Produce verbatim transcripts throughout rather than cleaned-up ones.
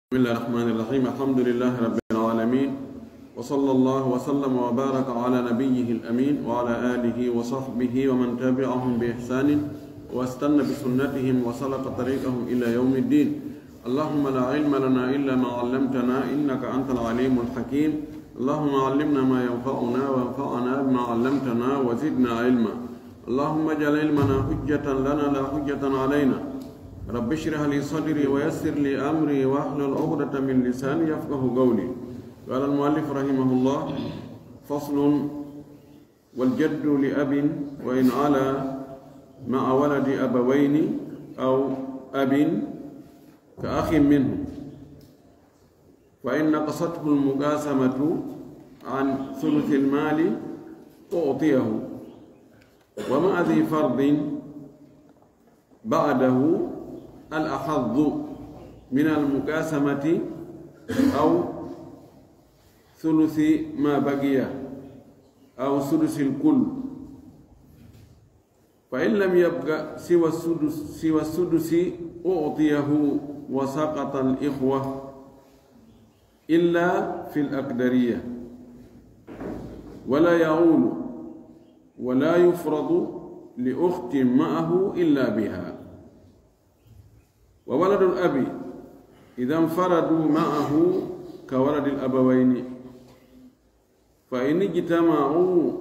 بسم الله الرحمن الرحيم. الحمد لله رب العالمين. وصلى الله وسلم وبارك على نبيه الأمين وعلى آله وصحبه ومن تبعهم بإحسان واستن بسنتهم وسلك طريقهم إلى يوم الدين. اللهم لا علم لنا إلا ما علمتنا إنك أنت العليم الحكيم. اللهم علمنا ما ينفعنا وانفعنا بما علمتنا وزدنا علما. اللهم اجعل علمنا حجة لنا لا حجة علينا. رب اشرح لي صدري ويسر لي أمري واحلل عقدة من لساني يفقه قولي. قال المؤلف رحمه الله: فصل: والجد لأب وإن علا مع ولد أبوين أو أب كأخ منه، فإن نقصته المقاسمة عن ثلث المال أعطيه، ومع ذي فرض بعده الأحظ من المقاسمة أو ثلث ما بقي أو سدس الكل، فإن لم يبق سوى السدس، سوى السدس أعطيه وسقط الإخوة إلا في الأقدرية، ولا يعول، ولا يفرض لأخت معه إلا بها. وولد الأب إذا انفردوا معه كولد الأبوين، فإن اجتمعوا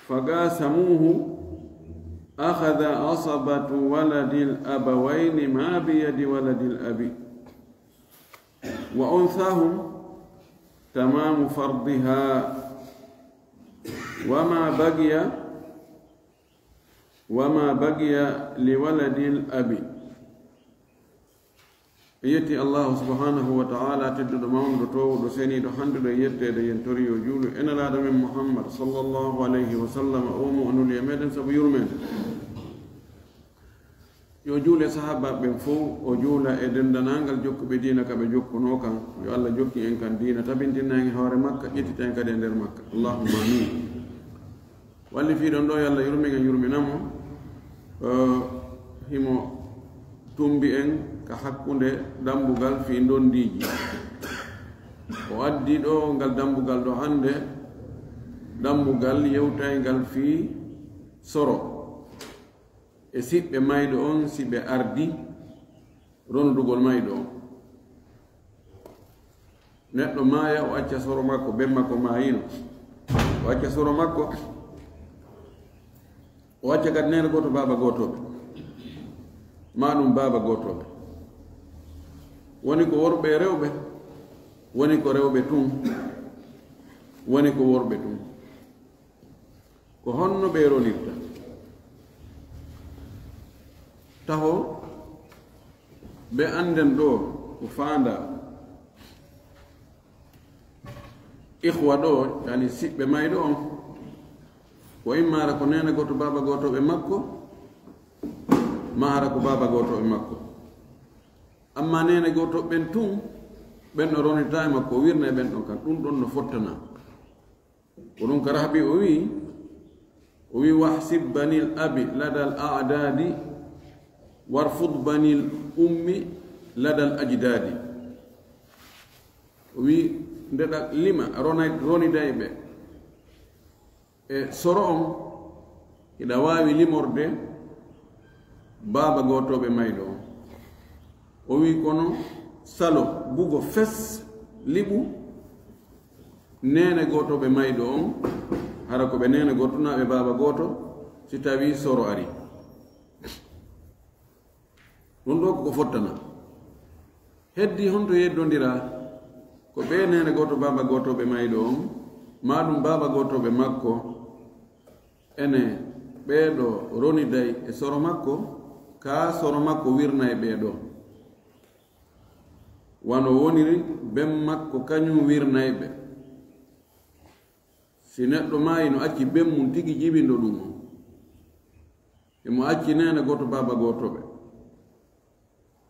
فقاسموه أخذ عصبة ولد الأبوين ما بيد ولد الأب وأنثاهم تمام فرضها، وما بقي، وما بقي لولد الأب. En yetti Allahu subhanahu wa ta'ala, tedduɗo, mawnuɗo, toowuɗo, seniiɗo, handuɗo e yetteede. Yen tori yo juulu e Nelaaɗo men Muhammad sallallahu alayhi wa sallam, o mo o nuli e meɗen sabu yurmeende. Yo juulu e sahaabaaɓe ɓen fow, o juula e denndanangal jokkuɓe diina ka ɓe jokkunoo kan. Yo Allah jokkin en kan diina, tabintina en e hoore makka, ƴettita en kadi e nder makka. Allahumma amin. Wallifiiɗo on ɗoo, yo Allah yurmin en, yurmina mo. Eh, himo tumbi en ka hakkunde dambugal fii ndondiiji. O addi ɗoo ngal dambugal ɗoo hannde, dambugal yewtayngal fii soro e siɓɓe mayɗo on, si ɓe ardi ronudugol mayɗo on. Neɗɗo maaya, o acca soro makko, ben makko maayino. O acca soro makko, o acca kadi neene gooto, baaba gootooɓe, maa ɗum baaba gootooɓe. Woni ko worɓe e rewɓe, woni ko rewɓe tun, woni ko worɓe tun. Ko honno ɓe ronirta? Taho ɓe annden ɗoo ko faandaa. Ihwa ɗoo, yani siɓɓe mayɗo on, ko imma hara ko neene gooto, baaba gootooɓe makko, maa hara ko baaba gootooɓe makko. Amma neene gootooɓe ɓen tun, ɓen no ronirta e makko, o wirna e ɓen ɗon kan, ɗum ɗon no fottana. Ko ɗum ka Rahbi o wi'i, o wi'i: "Wahsib banil abi ladal a'dadi, warfud banil ummi ladal ajdadi." O wi'i, ndeɗa lima, ronay-, ronidayɓe e soro on, hiɗa waawi limorde baaba gootooɓe mayɗo on. O wi'i, kono salo, bugo fes, liɓu neene gootooɓe mayɗo on, hara ko ɓe neene gooto naa ɓe baaba gooto, si tawii soro ari. Ɗum ɗoo ko ko fottana. Heddii honto yeddondiraa? Ko ɓee neene gooto, baaba gootooɓe mayɗo on, maa ɗum baaba gootooɓe makko, ene ɓee ɗoo roniday e soro makko, kaa soro makko wirnay ɓee ɗoo. Wano woniri ben makko, kañum wirnay ɓe. Si neɗɗo maayi, no acci ben mum tigi jibindo ɗum on, himo acci neene gooto, baaba gootooɓe.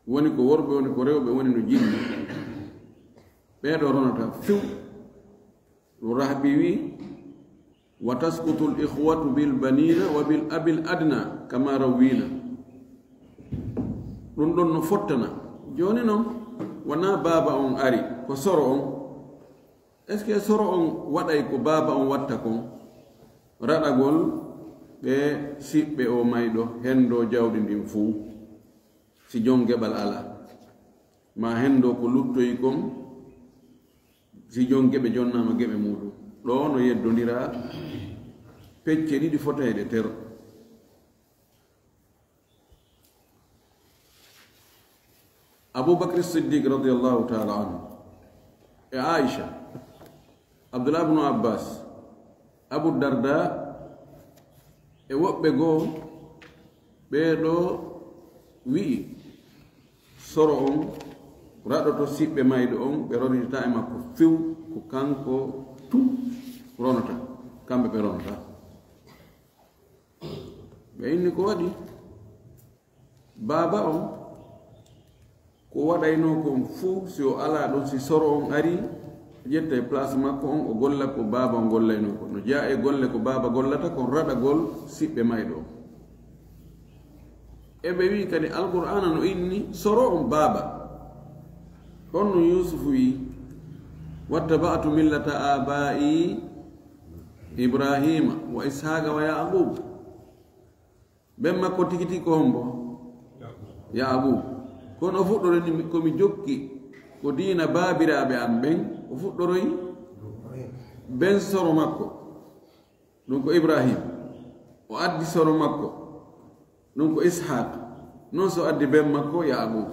Woni ko worɓe, woni ko rewɓe, woni no jilli. Ɓee ɗoo ronata few. Ɗum Rahbi wi'i: "Wa tasqutul ikhwatu bil banina wa bil abil adna kama rawwina." Ɗum ɗon no fottana. Jooni non, Wonaa baaba on ari, ko soro on. Est-ce que soro on waɗay ko baaba on watta kon? Raɗagol ɓe siɓɓe o mayɗo, henndo jawdi ndin fow, si jon geɓal alaa, maa henndo ko luttoyi kon, si jon geɓe jonnaama geɓe muuɗum. Ɗoo no yeddondiraa pecce ɗiɗi fotayɗe ter. Abubakri Siddiq radiyallahu taala anhu e Aisha, Abdullah ibnu Abbas, Abu Darda e woɓɓe goo, ɓee ɗoo wi'i, soro on raɗoto siɓɓe mayɗo on, ɓe ronitata e makko few, ko kanko tun ronata, kamɓe ɓe ronata. Ɓe inni ko waɗi? Baaba on, ko waɗaynoo kon fow, si o alaa ɗon, si soro on arii, o ƴettay place makko on, o golla ko baaba on gollaynoo kon. No jeyaa e golle ko baaba gollata kon, raɗagol siɓɓe mayɗo on. E ɓe wi'i kadi, Alqur'aana no inni soro on baaba. Honno Yuusufu wi'i, "Wattaba'tu millata aabaa'i Ibraahiima wa Ishaaqa wa Yaaquub." Ben makko tigi tigi ko hombo? Yaaquub. Kono o fuɗɗoray ni, "Ko mi jokki ko diina baabiraaɓe am ɓen." O fuɗɗoray ben soro makko, ɗun ko Ibrahim. O addi soro makko, ɗun ko Ishaq. Non si o addi ben makko Yaaquub.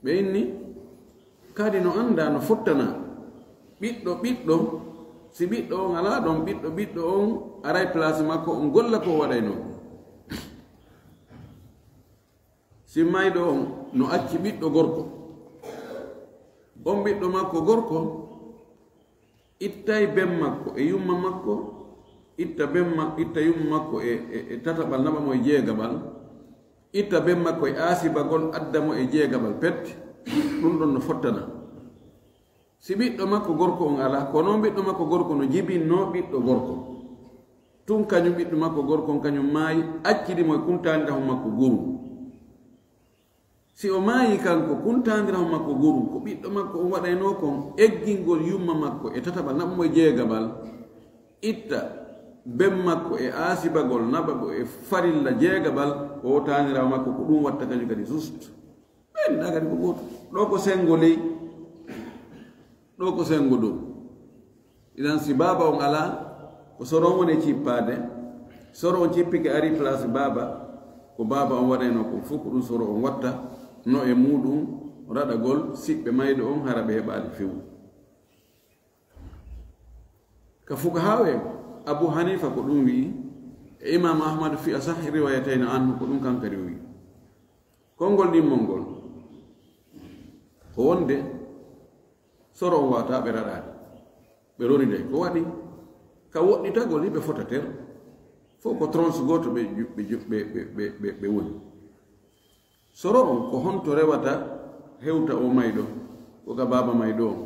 Ɓe inni, kadi no anndaa, no fottanaa. Ɓiɗɗo, ɓiɗɗo, si ɓiɗɗo on alaa ɗon, ɓiɗɗo, ɓiɗɗo on aray place makko, on golla ko o waɗaynoo. Si mayɗo on no acci ɓiɗɗo gorko, on ɓiɗɗo makko gorko ittay ben makko e yumma makko, itta ben ma-, itta yumma makko e, e, e tataɓal, naɓa mo e jeegaɓal, itta ben makko e aasibagol, adda mo e jeegaɓal pet, ɗun ɗon no fottana. Si ɓiɗɗo makko gorko on alaa, kono on ɓiɗɗo makko gorko no jibinnoo ɓiɗɗo gorko, tun kañun ɓiɗɗo makko gorko on kañun maayi, accidi mo e kuntaanirahun makko guru. Si o maayii kanko, kuntaanirahun makko guru, ko ɓiɗɗo makko on waɗaynoo kon, eggingol yumma makko e tataɓal, naɓa mo e jeegaɓal, itta ben makko e aasibagol, naɓa mo e farilla jeegaɓal, o taaniraawo makko ko ɗun watta kañun kadi juste. Ɓen ɗa kadi ko gooto. Ɗoo ko senngo ley, ɗoo ko senngo dow. Idan, si baaba on alaa, ko soro on woni e cippaade. Soro on cippike, ari place baaba, ko baaba on waɗaynoo kon fow, ko ɗun soro on watta, no e muuɗum raɗagol siɓɓe mayɗo on, hara ɓe heɓaali few. Ka fuqahaa en, Abu Hanifa ko ɗun wi'i, e Imam Ahmad fi asahhi riwayatayni anhu, ko ɗun kan kadi o wi'i. Konngol ɗimmol ngol ko wonde soro on waawataa ɓe raɗaade, ɓe roniday. Ko waɗi? Ka woɗɗitagol, hiɓe fota ter. Fow ko tranche gooto ɓe ju-, ɓe ju-, ɓe, ɓe, ɓe, ɓe, ɓe woni. Soro on, ko honto rewata hewta o mayɗo? Ko ka baaba mayɗo on.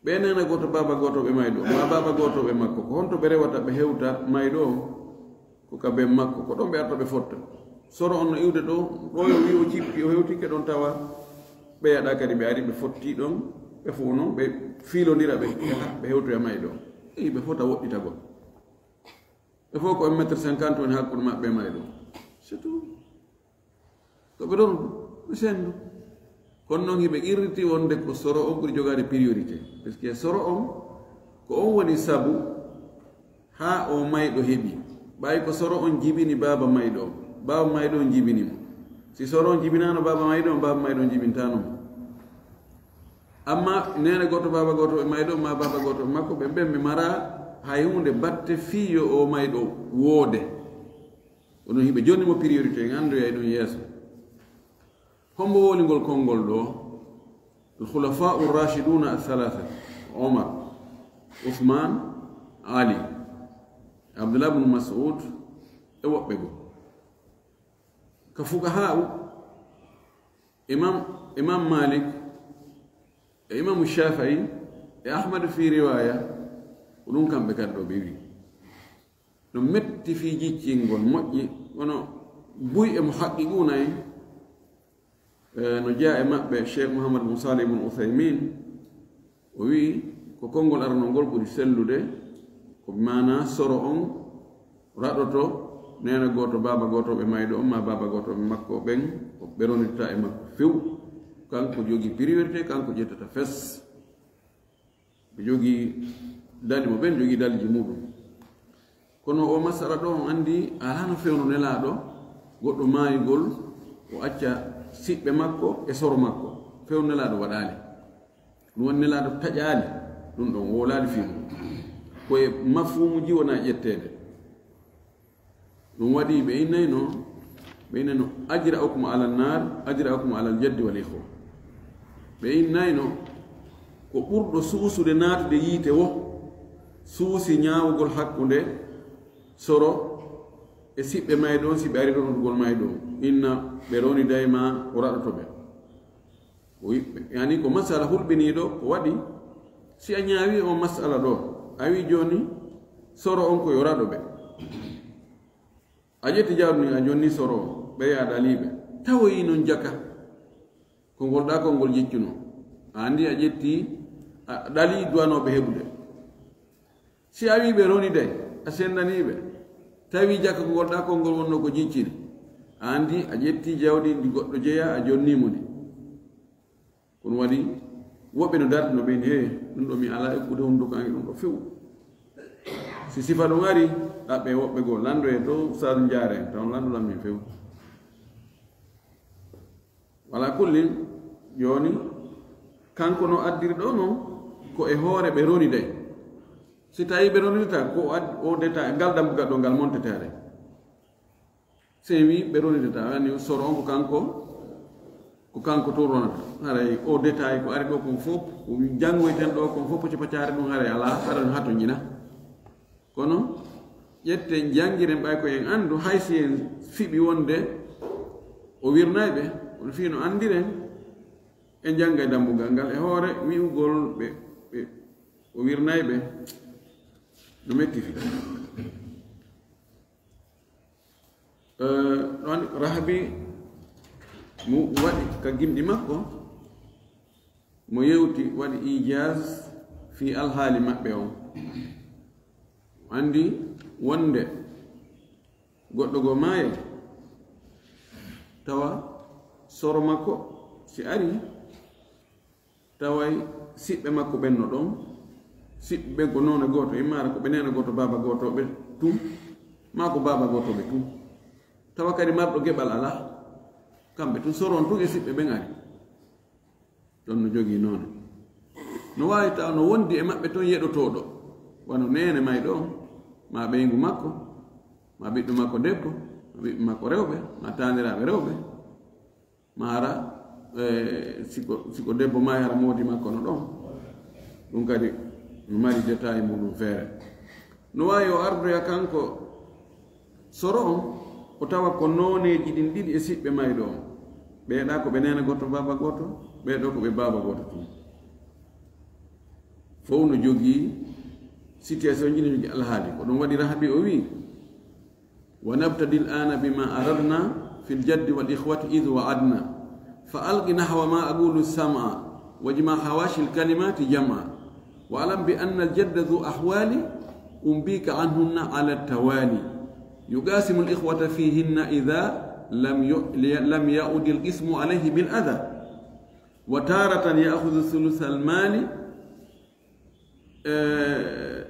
Ɓe neene gooto, baaba gooto ɓe mayɗo, maa baaba gooto ɓe makko. Ko honto ɓe rewata ɓe hewta mayɗo on? Ko ka ben makko. Ko ɗon ɓe arta ɓe fotta. Soro on no iwde ɗoo, ɗoo yo wi'i o cippi, o hewtike ɗon, tawa ɓe yaɗa kadi, ɓe ari ɓe fotti ɗon, ɓe fow non, ɓe fiilondira ɓe, ɓe hewtoya mayɗo on. Eyi, ɓe fota woɗɗitagol. Ɓe fow ko un mètre cinquante woni hakkunde maɓɓe e mayɗo on. C'est tout. Ko ɓe ronu, ɓe senndu. Kono non hiɓe qirriti wonde ko soro on ɓuri jogaade priorité. Parce que soro on, ko on woni sabu haa o mayɗo heɓi. Ɓay ko soro on jibini baaba mayɗo on, baaba mayɗo on jibini mo. Si soro on jibinaano baaba mayɗo on, baaba mayɗo on jibintaano mo. Amma neene gooto, baaba gooto e mayɗo on, maa baaba gooto e makko, ɓe ɓen ɓe maraa hay huunde batte fii yo o mayɗo woode. Onon hiɓe jonni mo priorité, en anndoyay ɗun yeeso. Hombo wowlingol konngol ɗoo? Al-Khulafa'u Rashiduna al-Thalatha, Omar, Uthman, Ali, Abdullah ibn Mas'ud, e woɓɓe goo. Ka fuqaha'u, Imam, Imam Malik, e Imam Shafi'i, e Ahmad fi riwaya, ko ɗun kamɓe kadi ɗoo ɓe wi'i. No metti fii jiccingol moƴƴi, kono buy e muhaqqiquna en, E, no jeyaa e maɓɓe Cheikh Mouhammad bin Salih bin Uthaymin, o wi'i ko konngol aranol ngol ɓuri sellude, ko maana soro on raɗoto neene gooto baaba gooto ɓe mayɗo on, maa baaba gooto ɓe makko ɓen, ɓe ronirta e makko few. Kanko jogii priorité, kanko ƴettata fes. Ɓe jogii dali mo ɓen, jogii daliji muɗum. Kono o masala ɗo on anndi alaa no fewno nelaaɗo goɗɗo maayugol, o acca siɓɓe makko e soro makko. Fewno nelaaɗo waɗaali. Ɗum woni nelaaɗo taƴaali ɗum ɗon, wowlaali fii mum. Ko e mafhumuji wona ƴetteede. Ɗum waɗi ɓe innayno, ɓe innayno ajra'ukum ala nar, ajra'ukum ala al jaddi wal ikhwa. Ɓe innayno ko ɓurɗo suusude naatude yiite wo suusi ñaawugol hakkunde soro e siɓɓe mayɗo on, si ɓe ari ronugol mayɗo on. Inna ɓe roniday ma o raɗoto ɓe. O wi-, yani ko masala hulɓiniiɗo ko waɗi, si a ñaawi on masala ɗo, a wi jooni soro on ko yo raɗo ɓe. A ƴetti jawdi ndin, a jonni soro on, ɓe yaha ɗaliiɓe. Tawoyi non jaka. Ko ngol ɗa konngol jiccuno. A anndi a ƴetti, a ɗali duwanooɓe heɓude. Si a wi ɓe roniday, a senndanii ɓe. Tawi jaka ko ngol ɗa konngol wonno ko jicciri. A anndi a ƴetti jawdi ndi goɗɗo jeyaa, a jonni mo ndi. Kono waɗi, woɓɓe no dartino ɓe, "He, ɗum ɗo mi alaa ekkude hunduko an e ɗum ɗo few." Si sifa ɗum ari, ɗaɓɓe woɓɓe goo, lanndo e to Ustaadu Njaare, taw lanndo lan min few. Wala kullin, jooni, kanko no addiri ɗo non, ko e hoore ɓe roniday. Si tawi ɓe ronirta, ko ad-, o deta, ngal dambugal ɗo, ngal monteteede. Sen wi ɓe ronirta, yani soro on ko kanko, ko kanko to ronata. Haray o détail ko ari ɗo kon fof, ko janngoyten ɗo kon fof, pacca paccaare ɗum haray alaa, haray no hato ñina. Kono ƴetten janngiren ɓay ko en anndu, hay si en fiɓi wonde o wirnay ɓe, kono fii no anndiren, en janngay dambugal ngal e hoore wi'ugol ɓe, ɓe o wirnay ɓe, no metti fii. Eh, ɗon Rahabi mo waɗi ka gimɗi makko, mo yewti, waɗi ijaz fii alhaali maɓɓe on. Anndi wonde goɗɗo goo maayay, tawa soro makko si ari, taway siɓɓe makko ɓen no ɗon, siɓɓe ɓen ko noone gooto, immaara ko ɓe neene gooto, baaba gooto ɓe tun, maa ko baaba gooto ɓe tun. Tawa kadi marɗo geɓal alaa, kamɓe tun, soro on tun e siɓɓe ɓen ari. Ɗon no jogii noone. No waawi taw no wondi e maɓɓe ton yeɗotooɗo, wano neene mayɗo on, maa ɓeyngu makko, maa ɓiɗɗo makko debbo, maa ɓiɓɓe makko rewɓe, maa taaniraaɓe rewɓe. Maa hara, eh, siko, siko debbo maayi, hara moodi makko no ɗon. Ɗum kadi no mari détail muɗum feere. No waawi o ardoya kanko soro on, o tawa ko nooneeji ɗin ɗiɗi e siɓɓe mayɗo on. Ɓeeɗa ko ɓe neene gooto, baaba gooto, ɓeeɗo ko ɓe baaba gooto tun. Fow no jogii situation ji, no jogii alhaali. Ko ɗum waɗi Rahabi o wi'i, ونبتدي الآن بما أردنا في الجد والإخوة إذ وعدنا. فألق نحو ما أقول السمع، واجمع حواشي الكلمات جمعا. واعلم بأن الجد ذو أحوال، أنبيك عنهن على التوالي. يقاسم الإخوة فيهن إذا لم ي-، لم يعد القسم عليه بالأذى. وتارة يأخذ ثلث المال، آه،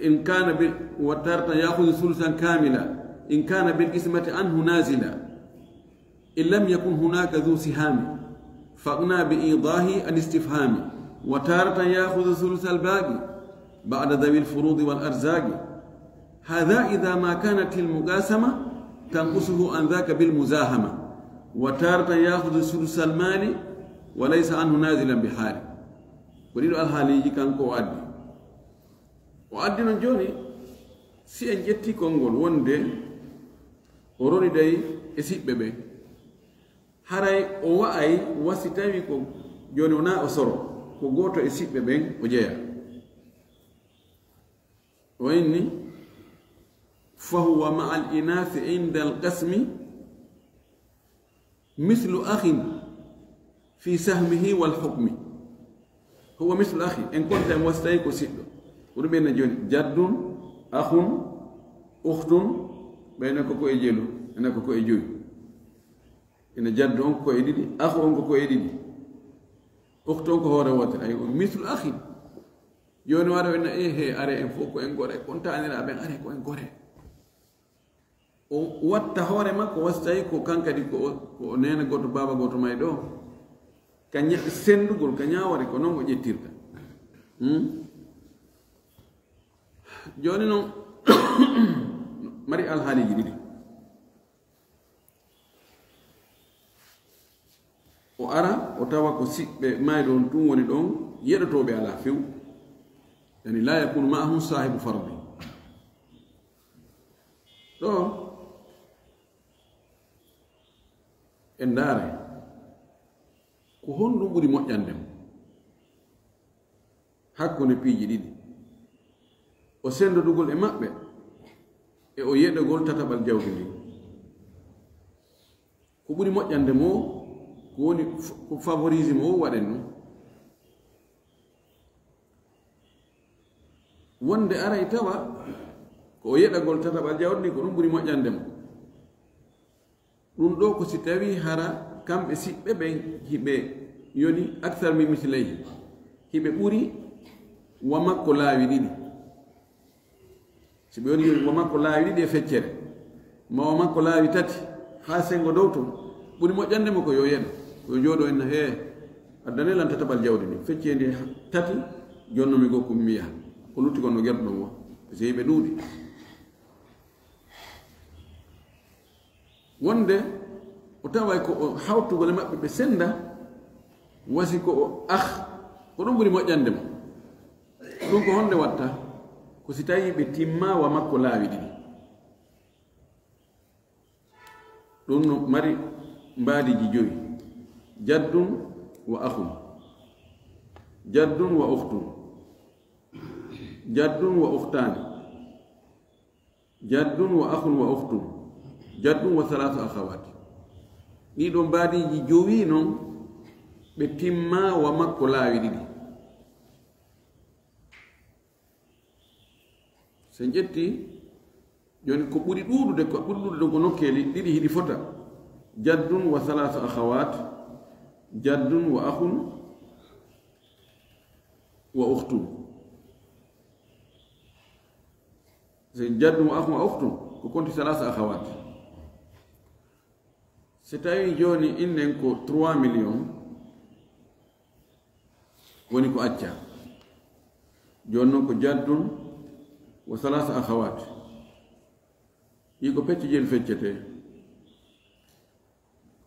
إن كان ب-، وتارة يأخذ ثلثا كاملا إن كان بالقسمة عنه نازلا، إن لم يكن هناك ذو سهام، فاقنع بإيضاح الاستفهام. وتارة يأخذ ثلث الباقي بعد ذوي الفروض والأرزاق. هذا إذا ما كانت المقاسمة تنقصه عن ذاك بالمزاحمة. وتارة يأخذ ثلث المال وليس عنه نازلا بحال. Ko ɗiɗo alhaaliiji kanko o addi. O addi non jooni, si en ƴetti konngol wonde o roniday e siɓɓe ɓen, haray o wa'ay wa si tawi ko jooni wonaa o soro, ko gooto e siɓɓe ɓen o jeyaa. O inni, فهو مع الإناث عند القسم مثل أخ في سهمه والحكم. هو مثل الأخ. En konta en wasay ko siɗɗo. Ko ɗum ɓe na joni. جد، أخ، أخت. Ɓe na ko ko e jelu. Ena ko ko e joyi. Ena jaddu on ko e ɗiɗi. Akhu on ko ko e ɗiɗi. Ukhtu on ko hoore wootere. Ay, مثل الأخ. Joni wara ɓe na, eh, he, are en fof ko en gore. Kontaniraaɓe, are ko en gore. O watta hoore makko, wasay ko kankadi ko, ko neene gooto, baaba gooto may ɗo. Ka ña-, senndugol, ka ñaawore, ko noon o ƴettirta. Hmm? Jooni noon, mari alhaaliiji ɗiɗi. O ara, o tawa ko siɓɓe mayɗo on tun woni ɗon, yeɗotooɓe alaa few. Yani, لا يكون معهم صاحب فرض. Ɗo, en ndaare, ko honɗum ɓuri moƴƴande mo hakkunde piiji ɗiɗi? O senndodugol e maɓɓe, e o yeɗogol tataɓal jawdi ndin. Ko ɓuri moƴƴande mo, ko woni f-, ko favorise mo, o waɗen ɗum. Wonde aray tawa ko o yeɗagol tataɓal jawdi ndin, ko ɗum ɓuri moƴƴande mo. Ɗum ɗo ko si tawi hara kamɓe siɓɓe ɓen hiɓe yoni أكثر من مثليه, hiɓe ɓuri wa makko laawi ɗiɗi. Si ɓe woni wa makko laawi ɗiɗi e feccere, ma wa makko laawi tati, haa senngo dow ton, ɓuri moƴƴande mo ko yo yeɗo, ko yo jooɗo en na, hee, addane lan tataɓal jawdi ndi, feccee ndi tati, jonno mi gokku mi yaha. Ko lutti kon no gerɗo ɗon wa, parce que yimɓe ɗuuɗi. Wonde o taway ko o hawtugol e maɓɓe ɓe sennda, wasi ko o ah, ko ɗum ɓuri moƴƴande mo. Ɗum ko honde watta? Ko si tawi ɓe timma wa makko laawi ɗiɗi. Ɗum no mari mbaadiiji jowi. جد وأخ. جد وأخت. جد وأختان. جد وأخ وأخت. جد وثلاث أخوات. Ɗii ɗoo mbaadiiji jowi non, ɓe timma wa makko laawi ɗiɗi. So en ƴetti, jooni ko ɓuri ɗuuɗude, ko ɓuri ɗuuɗude ko nokkeeli ɗiɗi hiɗi fota. جد وثلاث أخوات، جد وأخ وأخت. So جد وأخ وأخت, ko konti ثلاث أخوات. Si tawi jooni innen ko trois millions woni ko acca. Jooni noon ko جد وثلاث أخوات. Ɗi ko pecce joyi feccete.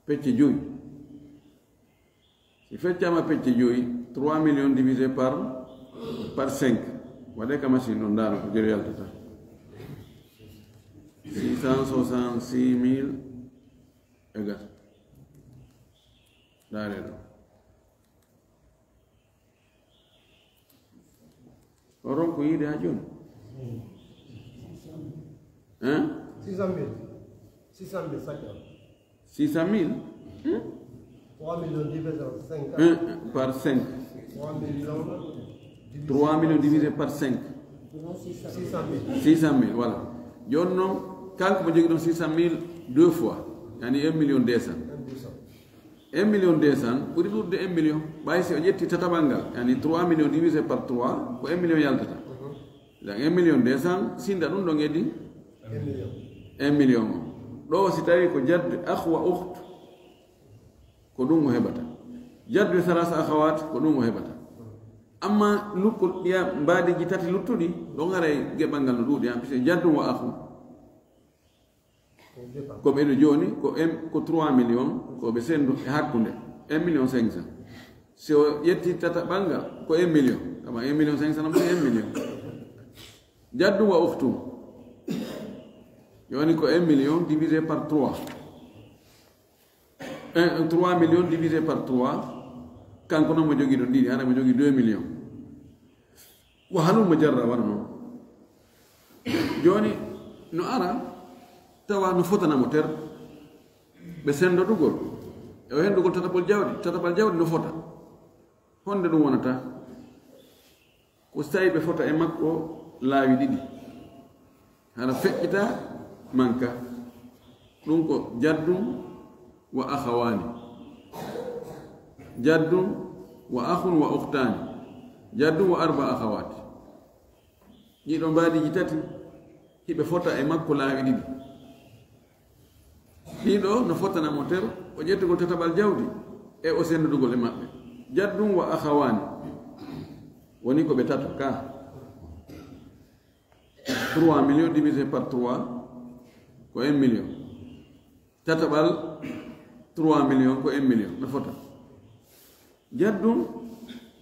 Pecce joyi. Si feccama pecce joyi, trois millions divisé par, par cinq. Waɗe ka machine ɗon, ndaaro ko jere yaltata. Six cent soixante-six mille. Egas. Ndaare ɗo. O ronko yiide ha jooni. Hein? Six cent mille. Six cent mille chacun. Six cent mille? Hmm? Trois millions divisé par cinq. Hein? Par cinq. Trois millions divisé. Trois millions divisé par cinq. Six cent mille. Six cent mille, voilà. Jooni noon, kanko mo jogi ɗon six cent mille deux fois. Yani un million deux cent. Un million deux cent. Un million deux cent ɓuri ɗuuɗude un million. Ɓay si o ƴetti tataɓal ngal, yani trois millions divisé par trois, ko un million yaltata. Mhm. Donc un million deux cent, sinda ɗum ɗon heddi un million. Un million o. Ɗo si tawi ko jaddu, akh wa ukht, ko ɗum o heɓata. Jaddu e salasa akhawat, ko ɗum o heɓata. Amma lukkol ɗiya mbaadiji tati luttuɗi, ɗon haray geɓal ngal no ɗuuɗi, en puisque jaddu wa akhu. Ko ɓe ɗo jooni, ko em-, ko trois millions, ko ɓe sendu e hakkunde, un million cinq cent. Si o ƴetti tataɓal ngal, ko un million. Kama un million cinq cent, non, c'est un million. Jaddu wa ukhtu. Jooni ko un million divisé par trois. Un, trois millions divisé par trois. Kanko noon mo jogii ɗon ɗiɗi, hara mo jogii deux millions. Wa halumma jarra, wano noon. Jooni, no ara, tawa no fotana mo ter. Ɓe senndodugol. E o henndugol tataɓol jawdi, tataɓal jawdi no fota. Honde ɗum wonata? Ko so tawi ɓe fota e makko laawi ɗiɗi. Hara feƴƴita manka. Ɗum ko jaddun wa akhawani. Jaddun wa akhun wa ukhtani. Jaddun wa arba akhawati. Ɗiɗo mbaadiji tati, hiɓe fota e makko laawi ɗiɗi. Ɗiɗo no fotana mo ter, o ƴettugol tataɓal jawdi e o senndudugol e maɓɓe. Jaddun wa akhawani. Woni ko ɓe tato ka. Trois millions divisé par trois ko un million. Tataɓal trois millions ko un million. No fota. Jaddun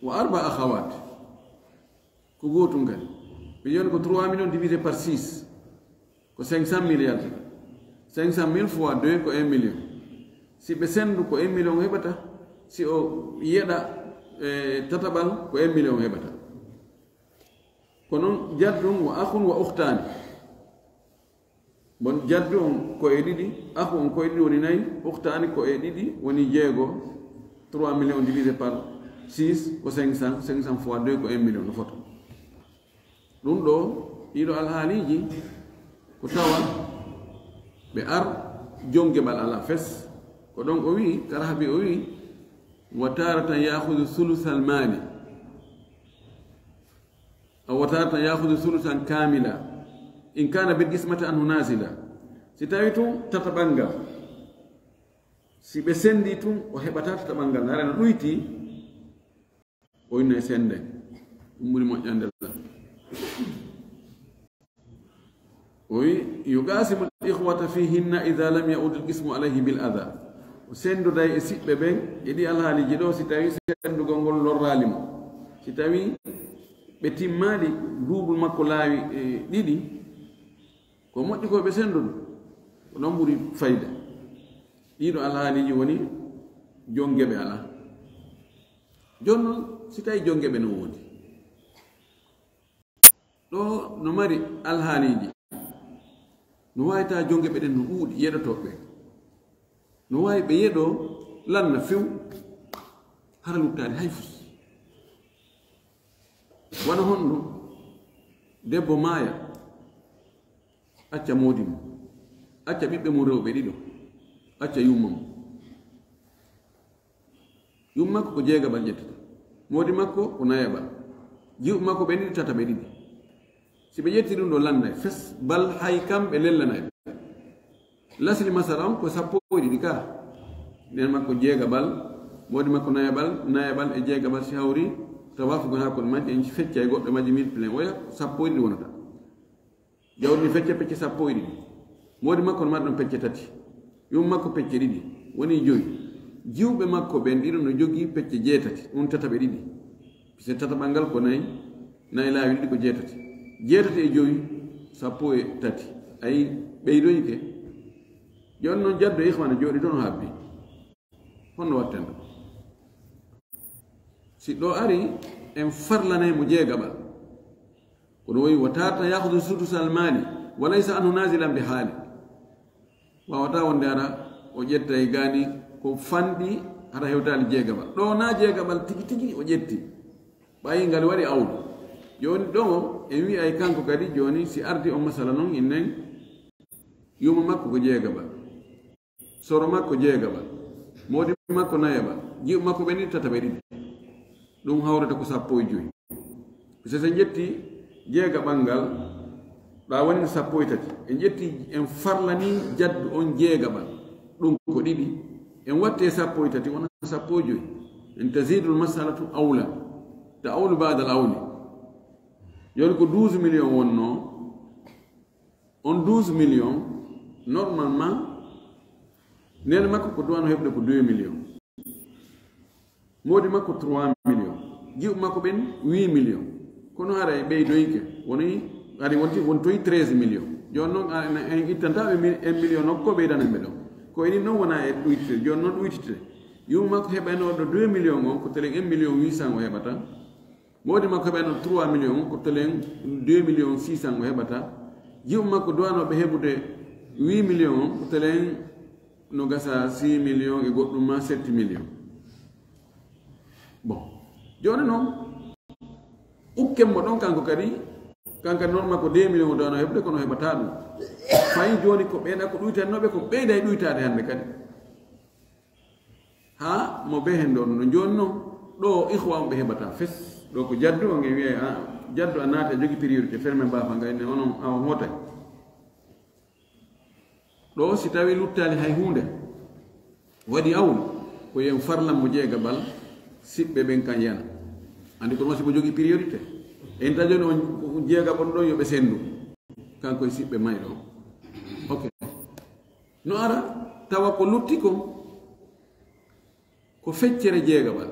wa arba akhawat. Ko gotum kadi. Ɓe joni ko trois millions divisé par six. Ko cinq cent mille yaltata. Cinq cent mille fois deux ko un million. Si ɓe senndu ko un million heɓata. Si o yeɗa e tataɓal ko un million heɓata. Ko noon jaddun wa akhun wa ukhtani. Bon, jaddu on ko e ɗiɗi, akhu on ko e ɗiɗi woni nayi, ukhtani ko e ɗiɗi woni jeego, trois millions divisé par six ko cinq cents, cinq cents fois deux ko un million no fota. Ɗum ɗo, ɗiɗo alhaaliiji ko tawa ɓe ar jongeɓal ala fes. Ko ɗon o wi, Karahabi o wi, wa taratan ya'khudhu thuluthal mali. Aw wa taratan ya'khudhu thuluthan kamila in kana bil qismati anhu nazila. Si tawi tun tataɓal ngal, si ɓe sendi tun, o heɓata tataɓal ngal, hara no ɗuyti, o inna e sende. Ɗum ɓuri moƴƴande la. O wi, yuqasimu al ikhwata fihinna idha lam ya'ud al qismu alayhi bil adha. O sendoday e siɓɓe ɓen e ɗi alhaaliji ɗo, si tawi sendugol ngol lorraali mo. Si tawi ɓe timmaali duubul makko laawi, e, ɗiɗi, ko moƴƴi ko ɓe sendudu, ko ɗon ɓuri fayda. Ɗiɗo alhaaliiji woni jongeɓe ala. Jooni noon, si tawi jongeɓe no woodi, ɗo no mari alhaaliiji. No waawi tawa jongeɓe ɗen no ɗuuɗi, yeɗotooɓe ɓen. No waawi ɓe yeɗoo lanna few, hara luttaali hay fus. Wano honno debbo maaya, acca moodi mum, acca ɓiɓɓe mum rewɓe ɗiɗo, acca yumma mum. Yumma makko ko jeegaɓal ƴettata. Moodi makko ko nayaɓal. Jiwɓe makko ɓen ɗiɗi tataɓe ɗiɗi. Si ɓe ƴetti ɗum ɗo lannday fes, bal hay kamɓe lellanay ɓe. Lasli masala on ko sappo e ɗiɗi ka. Nen makko jeegaɓal, moodi makko nayaɓal, nayaɓal e jeegaɓal si hawri, tawafugol hakkunde majji, en fecca e goɗɗo majji mille plein, oya sappo e ɗiɗi wonata. Jawdi ndi fecca pecce sappo e ɗiɗi. Moodi makko no mari ɗon pecce tati. Yumma makko pecce ɗiɗi. Woni joyi. Jiwɓe makko ɓen ɗiɗo no jogii pecce jeetati. Ɗum tataɓe ɗiɗi. Pise tataɓal ngal ko nayi. Nayi laawi ɗiɗi ko jeetati. Jeetati e joyi, sappo e tati. Ayi, ɓeydoyike. Jooni noon jaddo ihwana jooɗi toon habbi. Honno watten ɗo? Si ɗo ari, en farlanay mo jeegaɓal. Kono woyi, wa taratan ya'khudhu sudusal mali, wa laysa anhu nazilan bi hali. Wawata wonde hara o ƴetta e gaani ko fanɗi hara hewtaali jeegaɓal. Ɗo na jeegaɓal tigi tigi o ƴetti. Ɓayi ngal waɗi awdi. Jooni ɗo en wi'ay kanko kadi jooni si ardi on masala non innen yumma makko ko jeegaɓal. Soro makko jeegaɓal. Moodi makko nayaɓal. Jiwɓe makko ɓen ɗiɗi tataɓe ɗiɗi. Ɗum hawrata ko sappo e joyi. So en ƴetti jeegaɓal ngal, ɗa woni sappo e tati. En ƴetti, en farlani jaddu on jeegaɓal. Ɗum ko ɗiɗi. En watti e sappo e tati, wona sappo e joyi. En tazidul masalatu awlan. Ta awlu ba'dal awli. Jooni ko douze millions wonno. On douze millions, normalement, neene makko ko duwano heɓde ko deux millions. Moodi makko trois millions. Jiwɓe makko ɓen huit millions. Kono hara e ɓeydoyke, woni, hari wonti, wontoyi treize millions. Jooni noon, a, en, en ittanta ɓe mi-, un million nokko ɓeydanen ɓe ɗon. Ko enen noon wona e ɗuytite. Jooni noon ɗuytite. Yumma makko heɓanooɗo deux millions on, ko telen un million huit cents o heɓata. Moodi makko heɓano trois millions, ko telen deux millions six cents o heɓata. Jiwɓe makko duwanooɓe heɓude huit millions on, ko telen no gasa six millions e goɗɗum ma sept millions. Bon, jooni noon, ukken mo ɗon kanko kadi, kanka normal ko deux millions o dano heɓde, kono heɓata ɗum. Fayi jooni ko ɓeyda ko ɗuytannooɓe, ko ɓeyda e ɗuytaade hannde kadi. Haa mo be heen ɗon no jooni noon, ɗo ihwa on ɓe heɓata fes. Ɗo ko jaddu on e wiye, a, jaddu a naata jogi priorité, ferme mbaafa nga ene onon a on hootay. Ɗo si tawi luttaali hay huunde, waɗi awlu, ko yen farlan mo jeegaɓal, siɓɓe ɓen kan yana. Andi ko ɗum si mo jogi priorité. En ta jooni on jeegaɓal ɗon yo ɓe sendu. Kanko e siɓɓe mayɗo. Ok. No ara, tawa ko lutti kon, ko feccere jeegaɓal.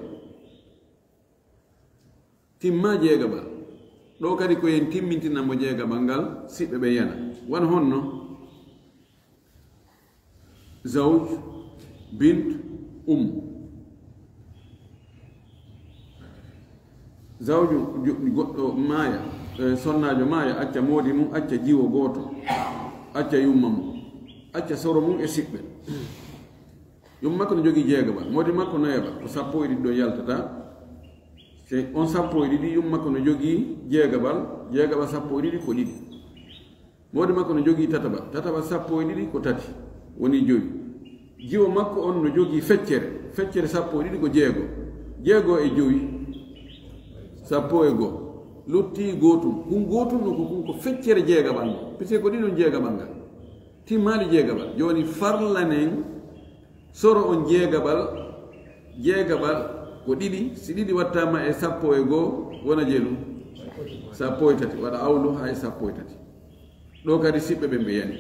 Timma jeegaɓal. Ɗo kadi ko yen timmintina mo jeegaɓal ngal, siɓɓe ɓe yana. Wano honno? Zawj, bint, um. Zawju, jo-, goɗɗo maaya, eh, sonnaajo maaya, acca moodi mum, acca jiwo gooto, acca yumma mum, acca soro mum e siɓɓe. Yumma makko no jogii jeegaɓal, moodi makko nayaɓal, ko sappo e ɗiɗi ɗo yaltata. Se on sappo e ɗiɗi, yumma makko no jogii jeegaɓal, jeegaɓal sappo e ɗiɗi ko ɗiɗi. Moodi makko no jogii tataɓal, tataɓal sappo e ɗiɗi ko tati, woni jowi. Jiwo makko on no jogii feccere, feccere sappo e ɗiɗi ko jeego, jeego e jowi, sappo e goo. Lutti gootum, kun gootum no ko kun ko feccere jeegaɓal ngal, puisque ko ɗiɗon jeegaɓal ngal. Timmaali jeegaɓal. Jooni farlanen soro on jeegaɓal, jeegaɓal ko ɗiɗi, si ɗiɗi wattaama e sappo e goo, wona jelu? Sappo e tati, waɗa awlu haa e sappo e tati. Ɗo kadi siɓɓe ɓen ɓe yani.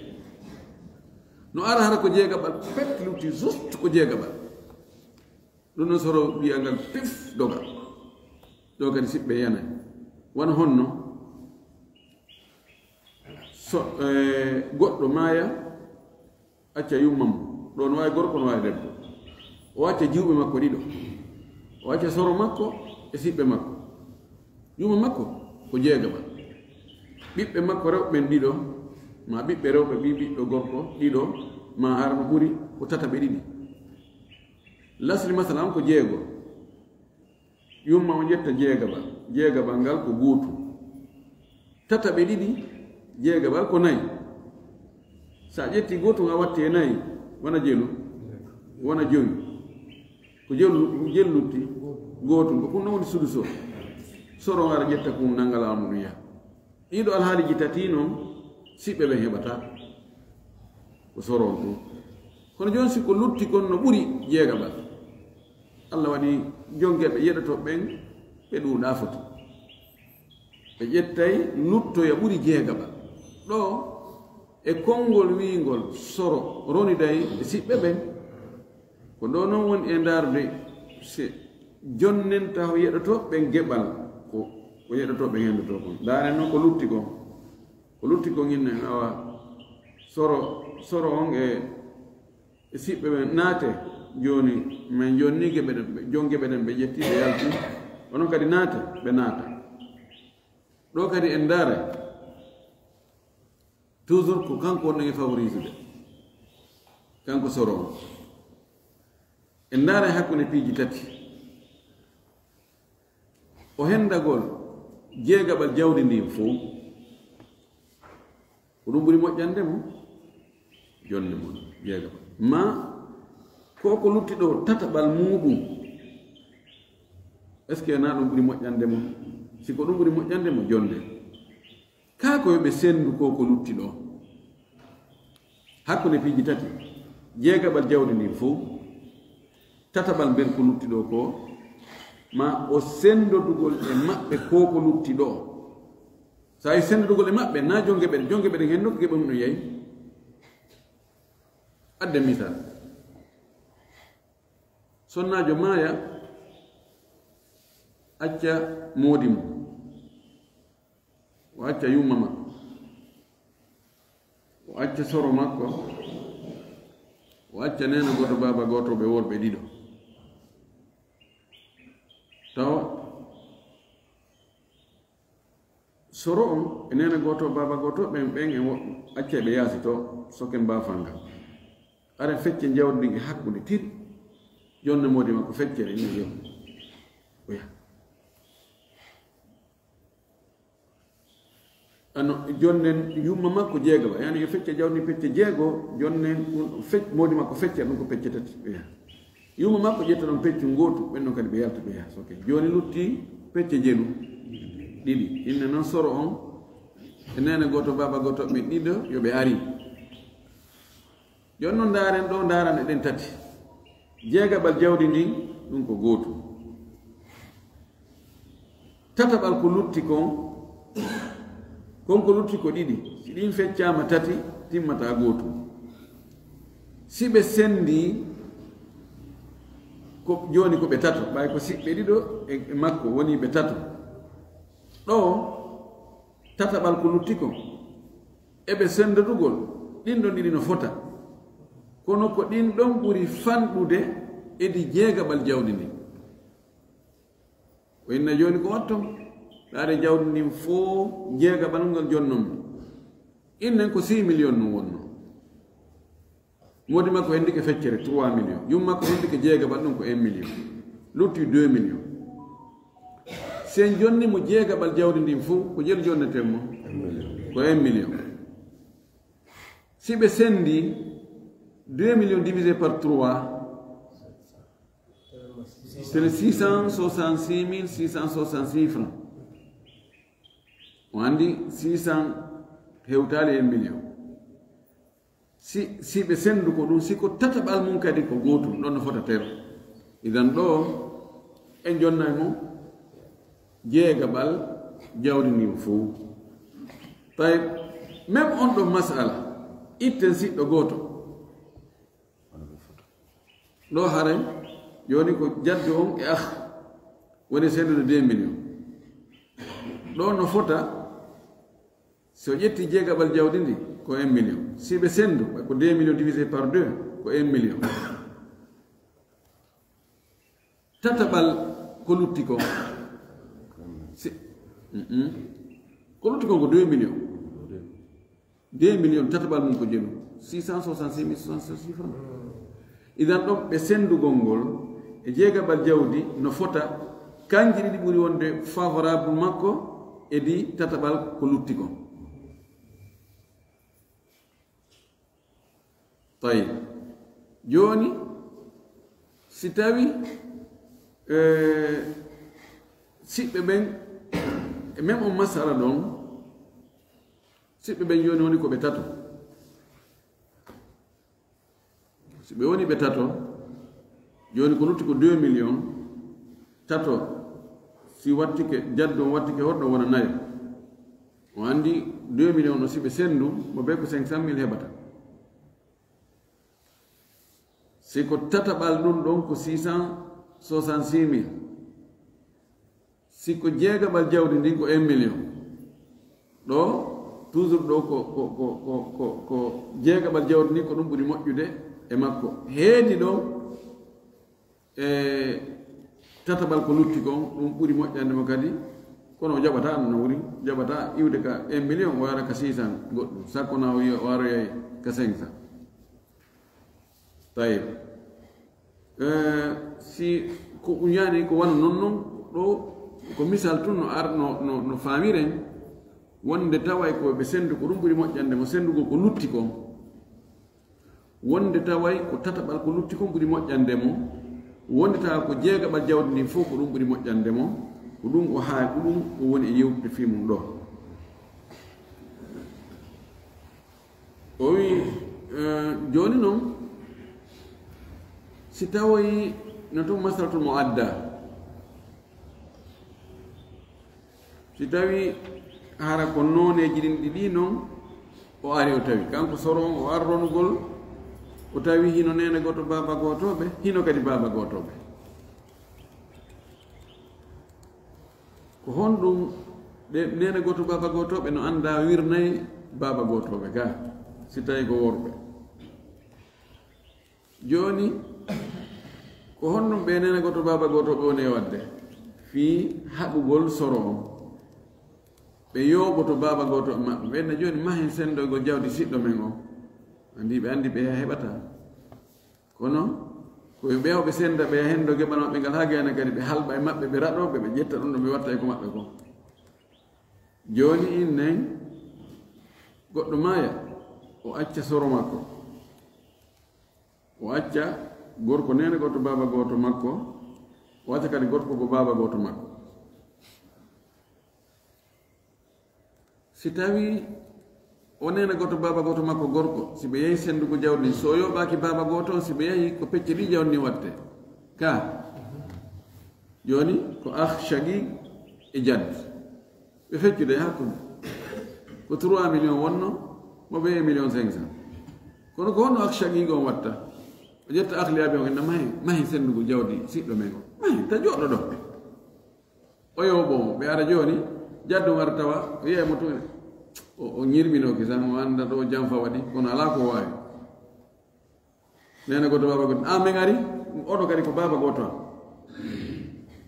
No ara hara ko jeegaɓal, pet lutti, juste ko jeegaɓal. Ɗum no soro wiya ngal pif doga. Ɗo kadi siɓɓe yanay. Wano honno? So, eh, goɗɗo maaya, acca yumma mum. Ɗo no waawi gorko, no waawi debbo. O acca jiwɓe makko ɗiɗo. O acca soro makko e siɓɓe makko. Yumma makko ko jeegaɓal. Ɓiɓɓe makko rewɓe ɓen ɗiɗo, ma ɓiɓɓe rewɓe ɓii ɓiɗɗo gorko ɗiɗo, ma hara no ɓuri ko tataɓe ɗiɗi. Lasli masala on ko jeego. Yumma on ƴetta jeegaɓal. Jeegaɓal ngal ko gootum. Tataɓe ɗiɗi, jeegaɓal ko nayi. Sa ƴetti gootum a watti e nayi, wona jelu, wona jowi. Ko jelu, jelu lutti? Gootum. Ko kun non woni suduso. Soro on ara ƴetta kun nanga laamu ɗum yaha. Ɗiɗo alhaaliji tati non, siɓɓe ɓen heɓata. Ko soro on tun. Kono jooni si ko lutti kon no ɓuri jeegaɓal. Allah waɗi jongeɓe yeɗoto ɓen, ɓe ɗuuɗa foti. Ɓe ƴettay luttoya ɓuri jeegaɓal. Ɗo e konngol wiingol soro roniday e siɓɓe ɓen. Ko ɗo non woni e ndaarde se jonnenta ho yeɗoto ɓen geɓal ko, ko yeɗoto ɓen hendoto kon. Ndaaren non ko lutti kon. Ko lutti kon innen awa soro, soro on e, e siɓɓe ɓen naate. Jooni min jonni geɓe ɗen, ɓe, jon geɓe ɗen ɓe ƴetti ɓe yalti. Onon kadi naate, ɓe naata. Ɗo kadi en ndaare. Toujours ko kanko wonno e favorisé ɓe. Kanko soro on. En ndaare hakkunde piiji tati. O hendagol jeegaɓal jawdi ndin fow. Ko ɗum ɓuri moƴƴande mo. Jonde mo jeegaɓal. Ma ko ko lutti ɗo tataɓal muɗum. Est-ce que na ɗum ɓuri moƴƴande mo? Si ko ɗum ɓuri moƴƴande mo, jonde. Kaa ko yo ɓe senndu ko ko lutti ɗo. Hakkunde piiji tati, jeegaɓal jawdi ndin fow, tataɓal mbel ko lutti ɗo ko, ma o senndodugol e maɓɓe ko ko lutti ɗo. So a yi senndodugol e maɓɓe, na jonge ɓen, jonge ɓen henndo ko geɓe mum no yayi. Adde misal. Sonnaajo maaya, acca moodi mum. O acca yumma makko, o acca soro makko, o acca neena gooto, baaba gooto, ɓe worɓe ɗiɗo. Tawa soro on e neena gooto, baaba gooto, ɓen, ɓen e wo-, acca ɓe yaasi to soke mbaafal ngal. Hara fecce jawdi ndin e hakkunde tiri. Jonne moodi makko feccere, ina jeewo. Oya. Ano, jonnen yumma makko jeegaba. Yani, yo fecce jawdi pecce jeego, jonnen ɗum fec-, moodi makko feccere, ɗum ko pecce tati. Oya. Yumma makko ƴetta ɗon peccu ngootu, ɓen ɗon kadi ɓe yalta ɓe yaha. Ok. Jooni lutti pecce jenu. Ɗiɗi. Inne noon soro on, e neene gooto, baaba gooto, ɓe ɗiɗo, yo ɓe ari. Jooni noon ndaaren ɗo, ndaaren e ɗen tati. Jeegaɓal jawdi ndin, ɗum ko gootu. Tataɓal ko lutti kon, kon ko lutti ko ɗiɗi. Si ɗin feccaama tati, timmata gootu. Si ɓe sendi, ko, jooni ko ɓe tato. Ɓay ko siɓɓe ɗiɗo e, e makko woni ɓe tato. Ɗo, tataɓal ko lutti kon. E ɓe sendodugol, ɗin ɗon ɗiɗi no fota. Kono ko ɗin ɗon ɓuri fanɗude e di jeegaɓal jawdi ndin. O inna jooni ko watton? Ɗaade jawdi ndin fof jeegaɓal ngal jonnon mo. Innen ko six millions no wonno. Moodi makko hendike feccere trois millions. Yum makko hendike jeegaɓal ɗum ko un million. Lutti deux millions. Si en jonni mo jeegaɓal jawdi ndin fof, ko jelu jonneten mo? Ko un million. Si ɓe sendi deux millions divisé par trois, c'est six cent soixante-six mille six cent soixante-six francs. O andi six cents hewtaali un million. Si, si ɓe sendu ko ɗum, si ko tataɓal mum kadi ko gootum, ɗon no fota tero. Idan ɗo, en jonnay mo jeegaɓal jawdi ndin fow. Tawi, même on ɗon masala, itten siɗɗo gooto. Ɗo haray, jooni ko jaddu on e ah, woni sendude deux millions. Ɗo no fota, so ƴetti jeegaɓal jawdi ndi, ko un million. Si ɓe sendu, ko deux millions divisé par deux, ko un million. Tataɓal ko lutti kon. Si, mm, mm. Ko lutti kon ko deux millions. Deux millions, tataɓal mum ko jelu. Six cent soixante-six mille soixante-six francs. Idan ɗon ɓe sendugol ngol e jeegaɓal jawdi no fota, kanji ɗiɗi ɓuri wonde favorable makko e di tataɓal ko lutti kon. Tawi. Jooni, si tawi, eh, siɓɓe ɓen, e même on masala ɗon, siɓɓe ɓen jooni woni ko ɓe tato. Si ɓe woni ɓe tato, jooni ko lutti ko deux millions, tato, si wattike, jaddu on wattike hoɗo wona nayo. O andi deux millions no si ɓe sendu, mo be ko cinq cent mille heɓata. Si ko tataɓal ɗum ɗon ko six cent soixante-six mille. Si ko jeegaɓal jawdi ndin ko un million. Ɗo, toujours ɗo ko, ko, ko, ko, ko, ko jeegaɓal jawdi ndin ko ɗum ɓuri moƴƴude e makko. Heedi ɗon, e tataɓal ko lutti kon, ɗum ɓuri moƴƴande mo kadi. Kono o jaɓata no wuri, jaɓata iwde ka un million, o yara ka six cents goɗɗum. Sakko na o wiya o aroyay ka cinq cents. Tayyib. Eh, si ko ɗum yani ko wano non non, ɗo ko misal tun no ar-, no, no, no faamiren, wonde taway ko ɓe sendu ko ɗum ɓuri moƴƴande mo sendugol ko lutti kon. Wonde taway ko tataɓal ko lutti kon ɓuri moƴƴande mo. Wonde tawa ko jeegaɓal jawdi ndin fof ko ɗum ɓuri moƴƴande mo. Ko ɗum o haa, ko ɗum o woni e yewtude fii mum ɗo. O wi, eh, jooni noon, si tawoyi no tun masalatul muadda, si tawi hara ko nooneeji ɗin ɗiɗi noon, o ari o tawi, kanko soro on o ari ronugol, o tawi hino neene gooto baaba gootooɓe, hino kadi baaba gootooɓe. Ko honɗum ɓe neene gooto baaba gootooɓe no annda wirnay baaba gootooɓe ga, si tawi ko worɓe? Jooni, ko honɗum ɓe neene gooto baaba gootooɓe woni e waɗde fii haɓugol soro on? Ɓe yooɓoto baaba gootooɓe maɓɓe. Ɓen na jooni mahen sendoygol jawdi siɗɗo men on. Andi ɓe andi ɓe heɓata. Kono ko ɓe ɓeewa ɓe senda, ɓe hendo geɓal maɓɓe ngal haa gayna kadi, ɓe halɓa e maɓɓe, ɓe raɗo ɓe, ɓe ƴetta ɗum ɗo, ɓe watta e ko maɓɓe ko. Jooni innen, goɗɗo maaya, o acca soro makko, o acca gorko neene gooto, baaba gooto makko, o acca kadi gorko ko baaba gooto makko. Si tawi o neene gooto, baaba gooto makko gorko, si ɓe yehi sendugo jawdi, so o yoɓaaki baaba gooto on, si ɓe yehi, ko pecce ɗiɗi jawdi ndin watte. Ka jooni ko ah shaqiq e jadd. Ɓe feccude e hakkunde. Ko trois millions wonno, mo ɓe million cinq cent. Kono ko honno ah shaqiq on watta? O ƴetta ah li abi on, en mahi, mahi sendugo jawdi siɗɗo men on. Mahi, ta jooɗo ɗo. O yoɓo mo, ɓe ara jooni, jaddu on ara tawa, o yi'ay mo tun, o, o ñirɓinooki tan, o annda ɗo janfa waɗi, kono alaa ko waawi. Neene gooto, baaba gooto, "Ah, min ari, oɗo kadi ko baaba gooto am."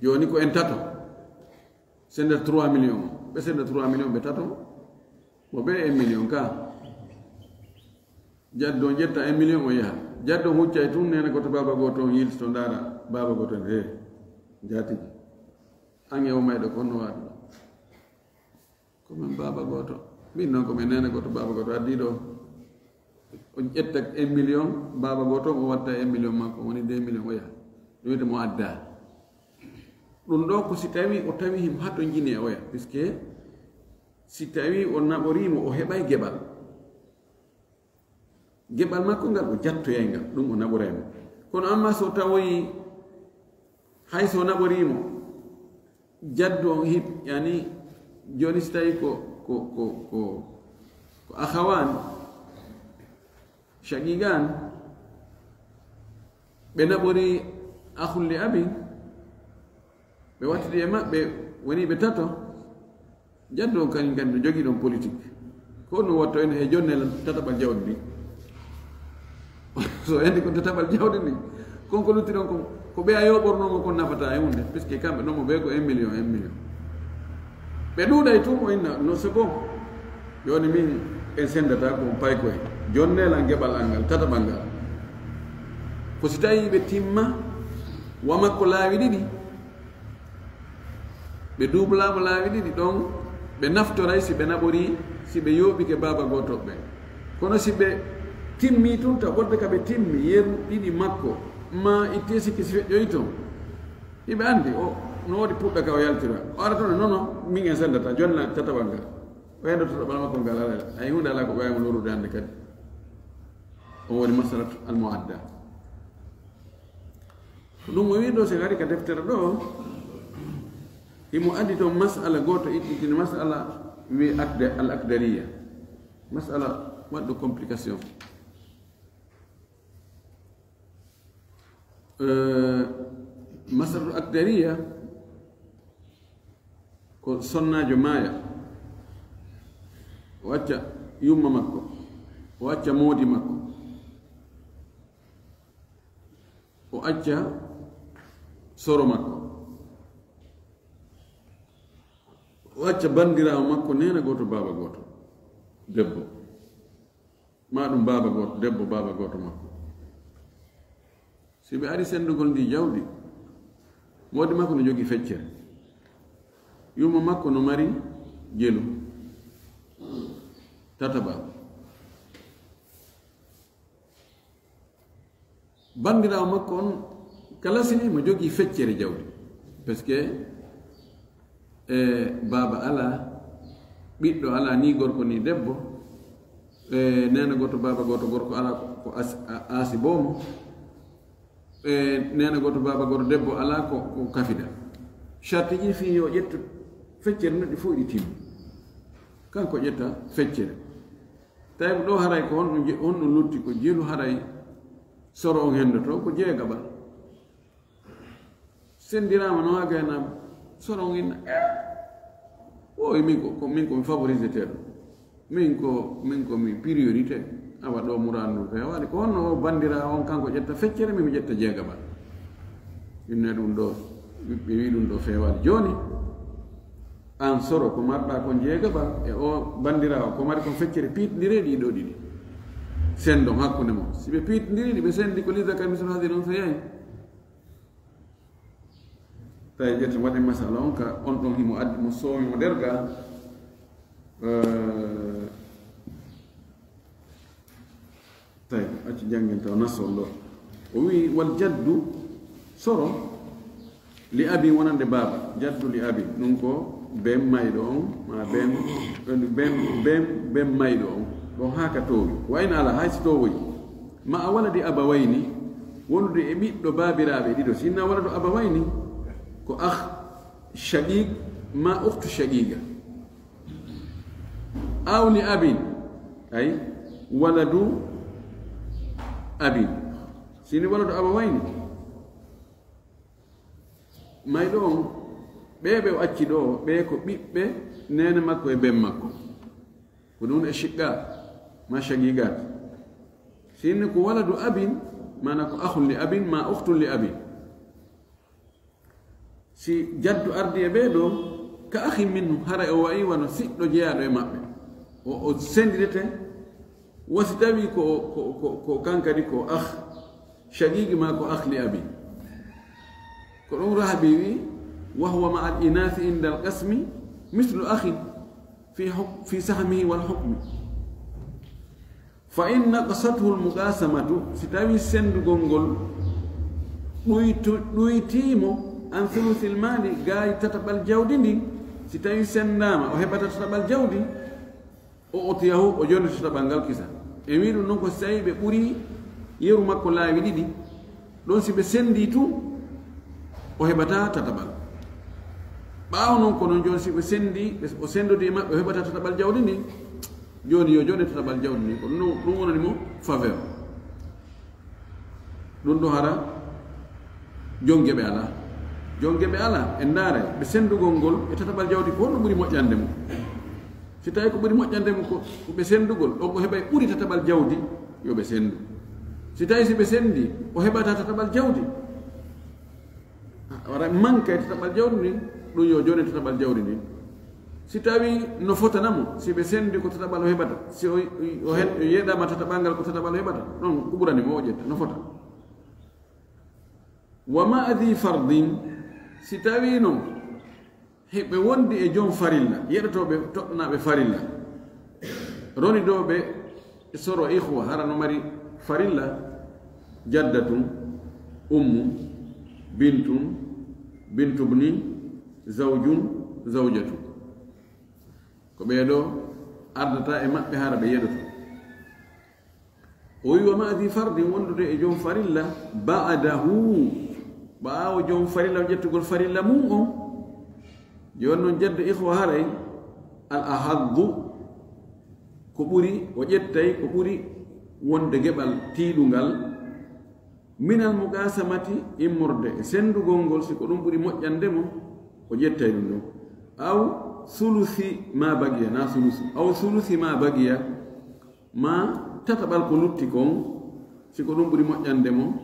Jooni ko en tato. Senda trois millions. Ɓe senda trois millions, ɓe tato. Mo ɓe un million ka. Jaddu on ƴetta un million, o yaha. Jaddu on huccay tun, neene gooto, baaba gooto on yiltito, ndaara baaba gooto on, "He, jaatigi. An e o mayɗo ko honno waɗi?" "Ko min baaba gooto. Min non ko min neene gooto, baaba gooto addi ɗo." O ƴetta un million, baaba gooto on, o watta un million makko, woni deux millions, o yaha. Ɗum wiyete mo adda. Ɗum ɗo ko si tawi o tawi himo hatonjini e oya, puisque si tawi o naɓoriimo, o heɓay geɓal. Geɓal makko ngal, o jattoyay ngal, ɗum o naɓoray mo. Kono amma so tawoyi, hay so naɓoriimo, jaddu on hiɓ, yani, jooni si tawi ko, ko, ko, ko, ko akhawani, shaqiqani, ɓe naɓori akhun li abin, ɓe wattidi e maɓɓe, woni ɓe tato. Jaddu on kañum kadi no jogii ɗon politique. Ko ɗum watta en he jonne lan tataɓal jawdi ndi. So en ko tataɓal jawdi ndi. Kon ko lutti ɗon kon, ko ɓe a yoɓornoo mo kon nafata e hunde, puisque kamɓe ɗon mo ɓe ko un million, un million. Ɓe ɗuuɗay tun, o inna, "Non, c'est bon. Jooni min en sendata ko on paykoy. Jonnee lan geɓal an ngal, tataɓal ngal." Ko si tawi ɓe timma, wa makko laawi ɗiɗi, ɓe duublaama laawi ɗiɗi ɗon, ɓe naftoray si ɓe naɓorii, si ɓe yooɓike baaba gooto ɓe. Kono si ɓe timmii tun, ta ɓodde ka ɓe timmi, yeru ɗiɗi makko, ma ittee sikki si feƴƴoyi ton. Iɓe anndi, o, no woodi puɗɗa ka o yaltira. O ara ton, "Non, non, min en sendata, jonna tataɓal ngal." O hendoto tataɓal makko ngal, alaa, hay huunde alaa ko ɓe waawi mo lorude hannde kadi. On woni masalatu al muadda. Ko ɗum o wii ɗo, si en ari ka deftere ɗo, himo addi toon masala gooto ittitini, masala wi akda-, al akdariya. Masala waɗɗo complication. Eh, masalatul akdariya ko sonnaajo maaya, o acca yumma makko, o acca moodi makko, o acca soro makko, o acca banndiraawo makko, neena gooto, baaba gooto, debbo, ma ɗum baaba gooto, debbo baaba gooto makko. Si ɓe ari senndugol ndi jawdi, moodi makko no jogii feccere. Yumma makko no mari jelu, tataɓal. Banndiraawo makko on kala sini mo jogii feccere jawdi. Parce que, e, baaba alaa, ɓiɗɗo alaa, ni gorko ni debbo, e, neena gooto, baaba gooto, gorko alaa, ko, ko as-, a-, aasi boomo, e, neena gooto, baaba gooto, debbo alaa, ko, ko kafida. Sartiji fii yo ƴettu feccere no ɗi fof ɗi timmi. Kanko ƴetta feccere. Tawi ko ɗo haray ko honɗum je-, honɗum lutti ko jelu haray soro on henndoto ko jeegaɓal. Senndiraama no haa gayna soro on inna, "Eh, o min ko, ko min ko mi favorisé teeɗo. Min ko, min ko mi priorité." Awa ɗo muraadu ndun feewaali. Ko honno o banndiraawo on kanko ƴetta feccere, min mi ƴetta jeegaɓal? Inne ɗum ɗo, ɓe wi ɗum ɗo feewaali. Jooni, an soro ko marɗa kon jeegaɓal, e o banndiraawo ko mari kon feccere, piitndiree ɗii ɗoo ɗiɗi. Sendon hakkunde mo. Si ɓe piitindiri, ɓe sendi ko li zakari mislu hadhihi l-unsayayni. Tawi ƴetten waɗi masala on ka, on ɗon himo addi mo soomi mo derga. Eh, tawi acci janngen taw nasol ɗo. O wi wal jaddu soro li abi wonande baaba, jaddu li abi, ɗum ko ben mayɗo on, ma ben, ben, ben, ben mayɗo on, ɗon haa ka towi. Wa in ala, hay si towoyi. Ma a waladi abawayni, wondude e ɓiɗɗo baabiraaɓe ɗiɗo. Sinna waladu abawayni, ko akh shaqiq, ma ukhtu shaqiqa. Aw li abin, ay, waladu abin. Sini waladu abawayni. Mayɗo on, ɓe ɓe o acci ɗo, ɓe ko ɓiɓɓe neene makko e ben makko. Ko ɗum e shiqqa, ma shaqiqat. Sinni ko waladu abin, mana ko akhun li abin, ma ukhtun li abin. Si jaddu ardi e ɓee ɗo, ka akhin minhu, hara o wayi wano siɗɗo jeyaaɗo e maɓɓe. O, o sendirete, wa si tawi ko, ko, ko, ko kankadi ko akh shaqiqi ma ko akh li abi. Ko ɗum Rahabi wi, wa huwa ma al inathi inda al qasmi mislu akhin fi huk-, fi sahmihi wal hukmi. Fa in naqasathu al muqasamatu, si tawi sendugol ngol ɗuytu-, ɗuytiimo an thuluthil mali, gaay tataɓal jawdi ndin, si tawi sendaama, o heɓata tataɓal jawdi, o utiyahu, o jonnete tataɓal ngal kisa. En wi ɗum non ko si tawi ɓe ɓuri yeru makko laawi ɗiɗi, ɗon si ɓe sendi tun, o heɓata tataɓal. Ɓaawo non ko non jooni si ɓe sendi, ɓe, o sendodi e maɓɓe, o heɓata tataɓal jawdi ndin, jooni yo jone tataɓal jawdi ndin. Ko ɗum, ɗum wonani mo faveur. Ɗum ɗo hara jonge ɓe alaa. Jonge ɓe alaa, en ndaaray, ɓe sendugol ngol e tataɓal jawdi ko honɗum ɓuri moƴƴande mo. Si tawi ko ɓuri moƴƴande mo ko, ko ɓe sendugol, on ko heɓay ɓuri tataɓal jawdi, yo ɓe sendu. Si tawi si ɓe sendi, o heɓata tataɓal jawdi. Wara manka e tataɓal jawdi ndin, ɗum yo jone tataɓal jawdi ndin. Si tawi no fotana mo, si ɓe sendi ko tataɓal o heɓata, si o, o he-, o yeɗama tataɓal ngal ko tataɓal o heɓata, ɗon ko ɓurani mo o ƴetta, no fota. Wa ma'a dhi fardin, si tawi non, hiɓe wondi e joom farilla, yeɗotooɓe toɗɗanaaɓe farilla, ronidooɓe e soro ikhwa, hara no mari farilla, jaddatun, ummu, bintun, bintu bni, zawjun, zawjatu. Ko ɓee ɗo ardata e maɓɓe hara ɓe yeɗoto. O wi, wa ma'a dhi fardin, wondude e joom farilla, ba'dahu, ɓaawo joom farilla, o ƴettugol farilla mum on. Jooni non, jaddu ikhwa haray, al ahaddu, ko ɓuri, o ƴettay ko ɓuri wonde geɓal tiiɗungal, minal muqasamati, immorde e sendugol ngol, si ko ɗum ɓuri moƴƴande mo, o ƴettay ɗum ɗon. Aw sulusi ma baqiya, na sulusu, aw sulusi ma baqiya, ma tataɓal ko lutti kon, si ko ɗum ɓuri moƴƴande mo,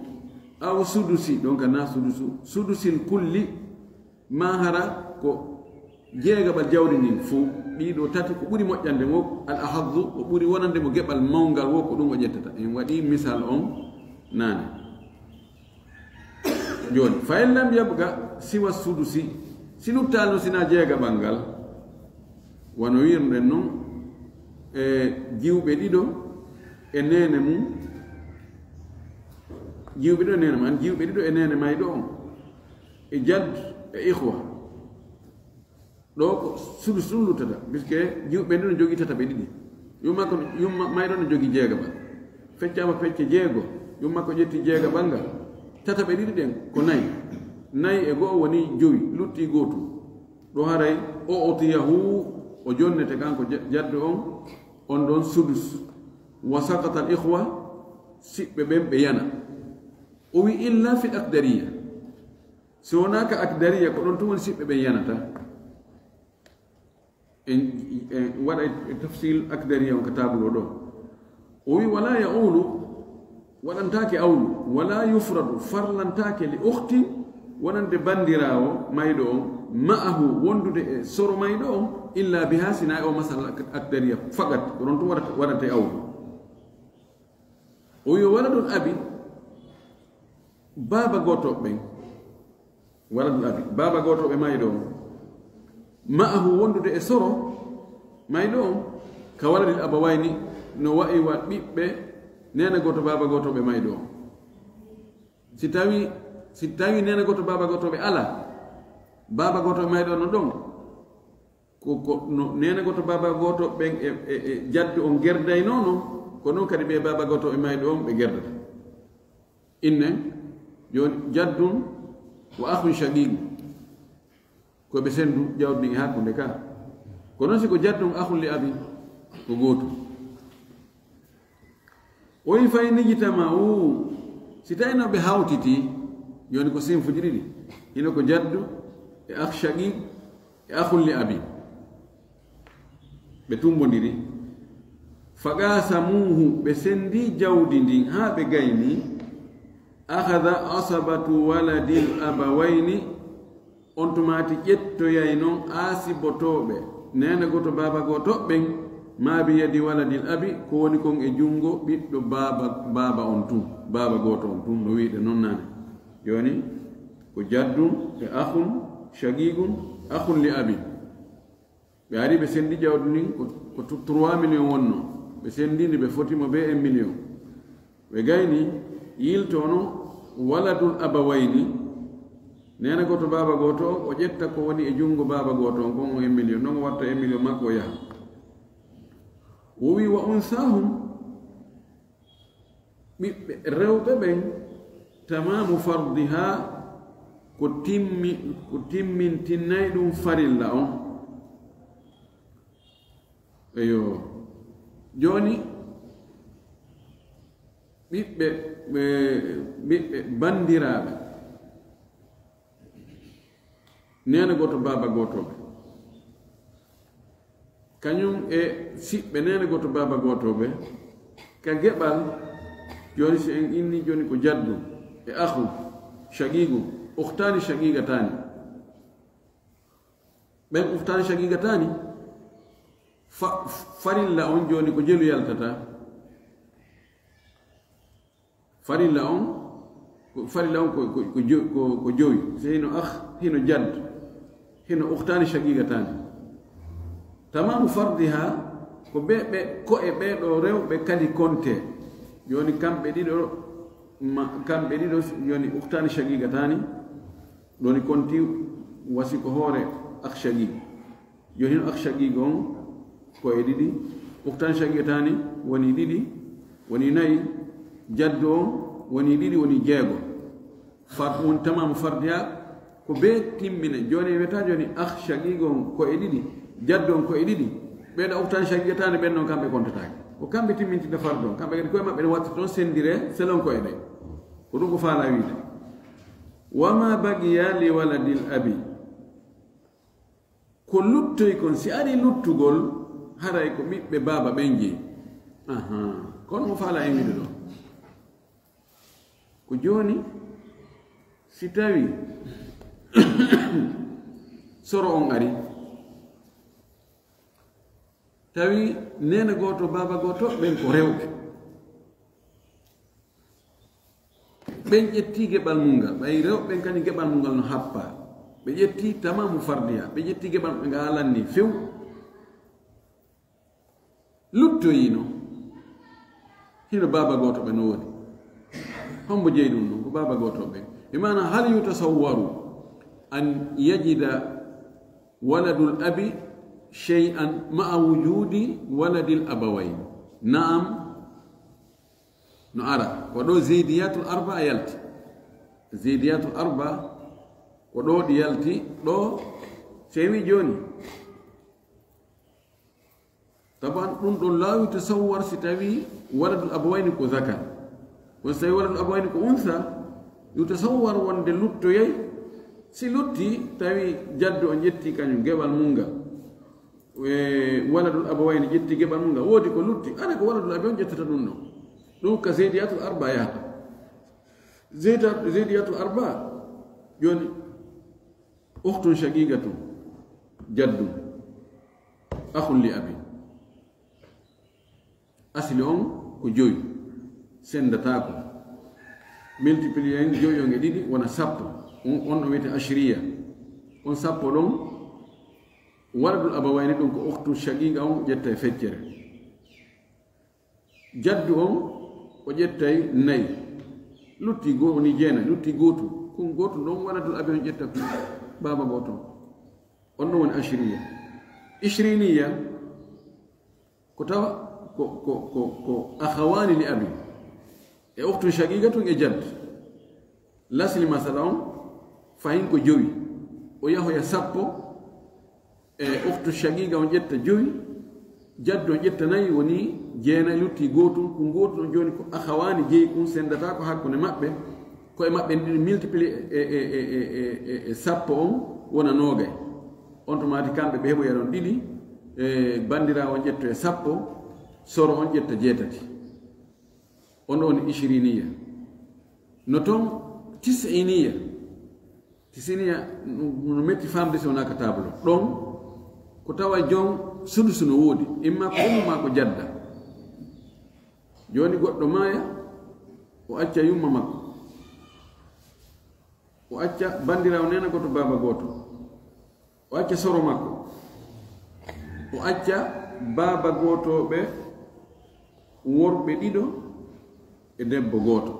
aw sudusi, donc na sudusu, sudusil kulli, ma hara ko jeegaɓal jawdi ndin fow, ɗiɗo tati ko ɓuri moƴƴande mo, al ahaddu, ko ɓuri wonande mo geɓal mawngal wo, ko ɗum o ƴettata. En waɗi misal on naane. Jooni, fa in lam yabqa siwa sudusi, si luttaali no sina jeegaɓal ngal, wano wi'irɗen non, e jiwɓe ɗiɗo e neene mum, jiwɓe ɗiɗo e neene mum, an jiwɓe ɗiɗo e neene mayɗo on, e jadd e ikhwa. Ɗo ko sudus ɗum luttata, puisque jiwɓe ɗiɗo no jogii tataɓe ɗiɗi. Yumma ko, yumma mayɗo no jogii jeegaɓal. Feccaama pecce jeego, yumma ko ƴetti jeegaɓal ngal. Tataɓe ɗiɗi ɗen ko nayi. Nayi e go'o woni jowi, lutti gootum. Ɗo haray o utiyahu, o jonnete kanko ja-, jaddu on, on ɗon sudus. Wa saqata al ikhwa, siɓɓe ɓen ɓe yana. O wi illa fil aqdariya. Si wonaa ka aqdariya, ko ɗon tun woni siɓɓe ɓen yanata. En, en waɗa e tafsil aqdariya on ka tabulo ɗo. O wi wala ya'ulu, waɗantaake awlu, wala yufradu, farlantaake li ukhtin, wonande bandiraawo mayɗo on, ma'ahu, wondude e soro mayɗo on, illa biha, sina e o masala ak-, aqdariya, faqat, ko ɗon tun waɗata, waɗante awlu. O wi waladul abi, baaba gooto ɓen. Waladul abi, baaba gooto ɓe mayɗo on. Ma'ahu, wondude e soro mayɗo on. Ka waladil abawayni, no wa'i wa ɓiɓɓe neene gooto, baaba gooto ɓe mayɗo on. Si tawi, si tawi neene gooto, baaba gooto ɓe ala, baaba gooto ɓe mayɗo on no ɗon. Ko, ko no neene gooto, baaba gooto ɓen e, e, e jaddu on gerdaynoo non, ko non kadi ɓe baaba gooto ɓe mayɗo on ɓe gerdata. Innen, jooni jaddun wa akhun shaqiq. Ko ɓe sendu jawdi ndin e hakkunde ka. Ko non si ko jaddun akhun li abi, ko gootu. O wi fa in ijtama'u, si tawino ɓe hawtiti, jooni ko sinfuji ɗiɗi. Hino ko jaddu e akh shaqiq e akhun li abi. Ɓe tumbondiri. Faqasamuhu, ɓe sendi jawdi ndin haa ɓe gayni. Akhadha asabatu waladil abawayni, on tumaati ƴettoyay non asibotooɓe neene gooto, baaba gooto ɓen, ma bi yadi waladil abi, ko woni kon e junngo ɓiɗɗo baaba, baaba on tun, baaba gooto on tun, no wi'ude non naane. Jooni, ko jaddun e akhun shaqiqun, akhun li abi. Ɓe ari ɓe sendi jawdi ndin ko, ko tu-, trois millions wonno. Ɓe sendi ndi ɓe foti mo be un million. Ɓe gayni yiltono waladul abawayni. Neene gooto, baaba gooto, o ƴetta ko woni e junngo baaba gooto on, kon on un million. Non o watta un million makko o yaha. O wi wa unsahum, ɓiɓɓe rewɓe ɓen, tamamu fardiha, ko timmi, ko timmintinnay ɗum farilla on. Eyo. Jooni, ɓiɓɓe, ɓe, ɓiɓɓe banndiraaɓe, neene gooto, baaba gooto ɓe. Kañum e siɓɓe neene gooto, baaba gooto ɓe. Ka geɓal, jooni si en inni jooni ko jaddu, e akhu, shaqiqu, ukhtani shaqiqatani. Ɓen ukhtani shaqiqatani, fa-, farilla on jooni ko jelu yaltata. Farilla on, ko, farilla on ko, ko, ko jo-, ko, ko jowi. Si hino akh, hino jadd, hino ukhtani shaqiqatani. Tamamu fardiha, ko ɓe, ɓe, ko e ɓee ɗoo rewɓe kadi konte. Jooni kamɓe ɗiɗo, ma, kamɓe ɗiɗo, jooni ukhtani shaqiqatani, ɗoni konti wasi ko hoore akh shaqiq. Jooni hino akh shaqiq on ko e ɗiɗi, ukhtan shaqiqatani woni ɗiɗi, woni nayi, jaddu on woni ɗiɗi, woni jeego. Far-, woni tamamu fardiha, ko bee timmina. Jooni en wiyata jooni akh shaqiq on ko e ɗiɗi, jaddu on ko e ɗiɗi. Ɓee ɗoo ukhtan shaqiqatani ɓen non kamɓe kontataake. Ko kamɓe timmintinta fardu on, kamɓe kadi koye maɓɓe ne watta toon sendire selon ko e ɓe. Ko ɗum ko faala wiide. Wa ma baqiya li waladil abi. Ko luttoy kon, si ari luttugol, haray ko ɓiɓɓe baaba ɓen jeyi. Aha, kono mo faala en wiide ɗo. Ko jooni, si tawi soro on ari, tawi neene gooto, baaba gooto, ɓen ko rewɓe. Ɓen ƴetti geɓal mun ngal, ɓay rewɓe ɓen kañum geɓal mun ngal no happa. Ɓe ƴetti tamamu fardiya, ɓe ƴetti geɓal ɓe ngal alanni few. Luttoyino. Hino baaba gooto ɓe no woni. Hombo jeyi ɗum ɗum? Ko baaba gooto ɓe. E maana, hal yutasawwaru an yajida waladul abi shay'an ma'a wujudi waladil abawayni? Na'am. No ara. Ko ɗo zeydiyatul arba yalti. Zeydiyatul arba ko ɗo ɗi yalti. Ɗo, so en wi jooni, taban ɗum ɗon laawi tasawwar si tawi waladul abawayni ko zakar. Kono si tawi waladul abawayni ko unsa, yu tasawwar wonde luttoyay. Si lutti, tawi jaddu on ƴetti kañum geɓal mun ngal. E waladul abawayni ƴetti geɓal mun ngal. Woodi ko lutti. Ana ko waladul abi on ƴettata ɗum ɗon. Ɗum ka zeydiyatul arba yahata. Zeyda-, zeydiyatul arba, jooni, ukhtun shaqiqatun, jaddun, akhun li abi. Asli on ko joyi. sendataako. Multiplier en joyi on e ɗiɗi wona sappo. On, on ɗon wiyete ashriya. On sappo ɗon, waladul abawayni ɗum ko ukhtu shaqiqa on ƴetta e feccere. Jaddu on, o ƴettay nayi. Lutti goo, woni jeenayi, lutti gootu. Kun gootu ɗon waladul abi on ƴetta kun baaba gooto. On ɗon woni ashriya. Ishriniya, ko tawa ko, ko, ko, ko akhawani li abin. E ukhtun shaqiqatun e jadd. Lasli masala on, fahin ko jowi. O yahoya sappo, e ukhtu shaqiqa on ƴetta jowi, jadd on ƴetta nayi, woni jeenayi, lutti gootu. Ko gootu ɗon jooni ko akhawani jeyi, kun sendata ko hakkunde maɓɓe. Ko e maɓɓe ɗiɗi multiplier e, e, e, e, e, e, e sappo on wona noogay. On to maati kamɓe ɓe heɓoya ɗon ɗiɗi, e bandiraawo on ƴetta e sappo, soro on ƴetta jeetati. On ɗon woni ishriniya. No ton tis'iniya. Tis'iniya, no, no metti famde si wonaa ka taabulo. Ɗon, ko tawa jon sudusu no woodi. Imma ko ummu maa ko jadda. Jooni goɗɗo maaya, o acca yumma makko. O acca bandiraawo neena gooto, baaba gooto. O acca soro makko. O acca baaba gootooɓe worɓe ɗiɗo e debbo gooto.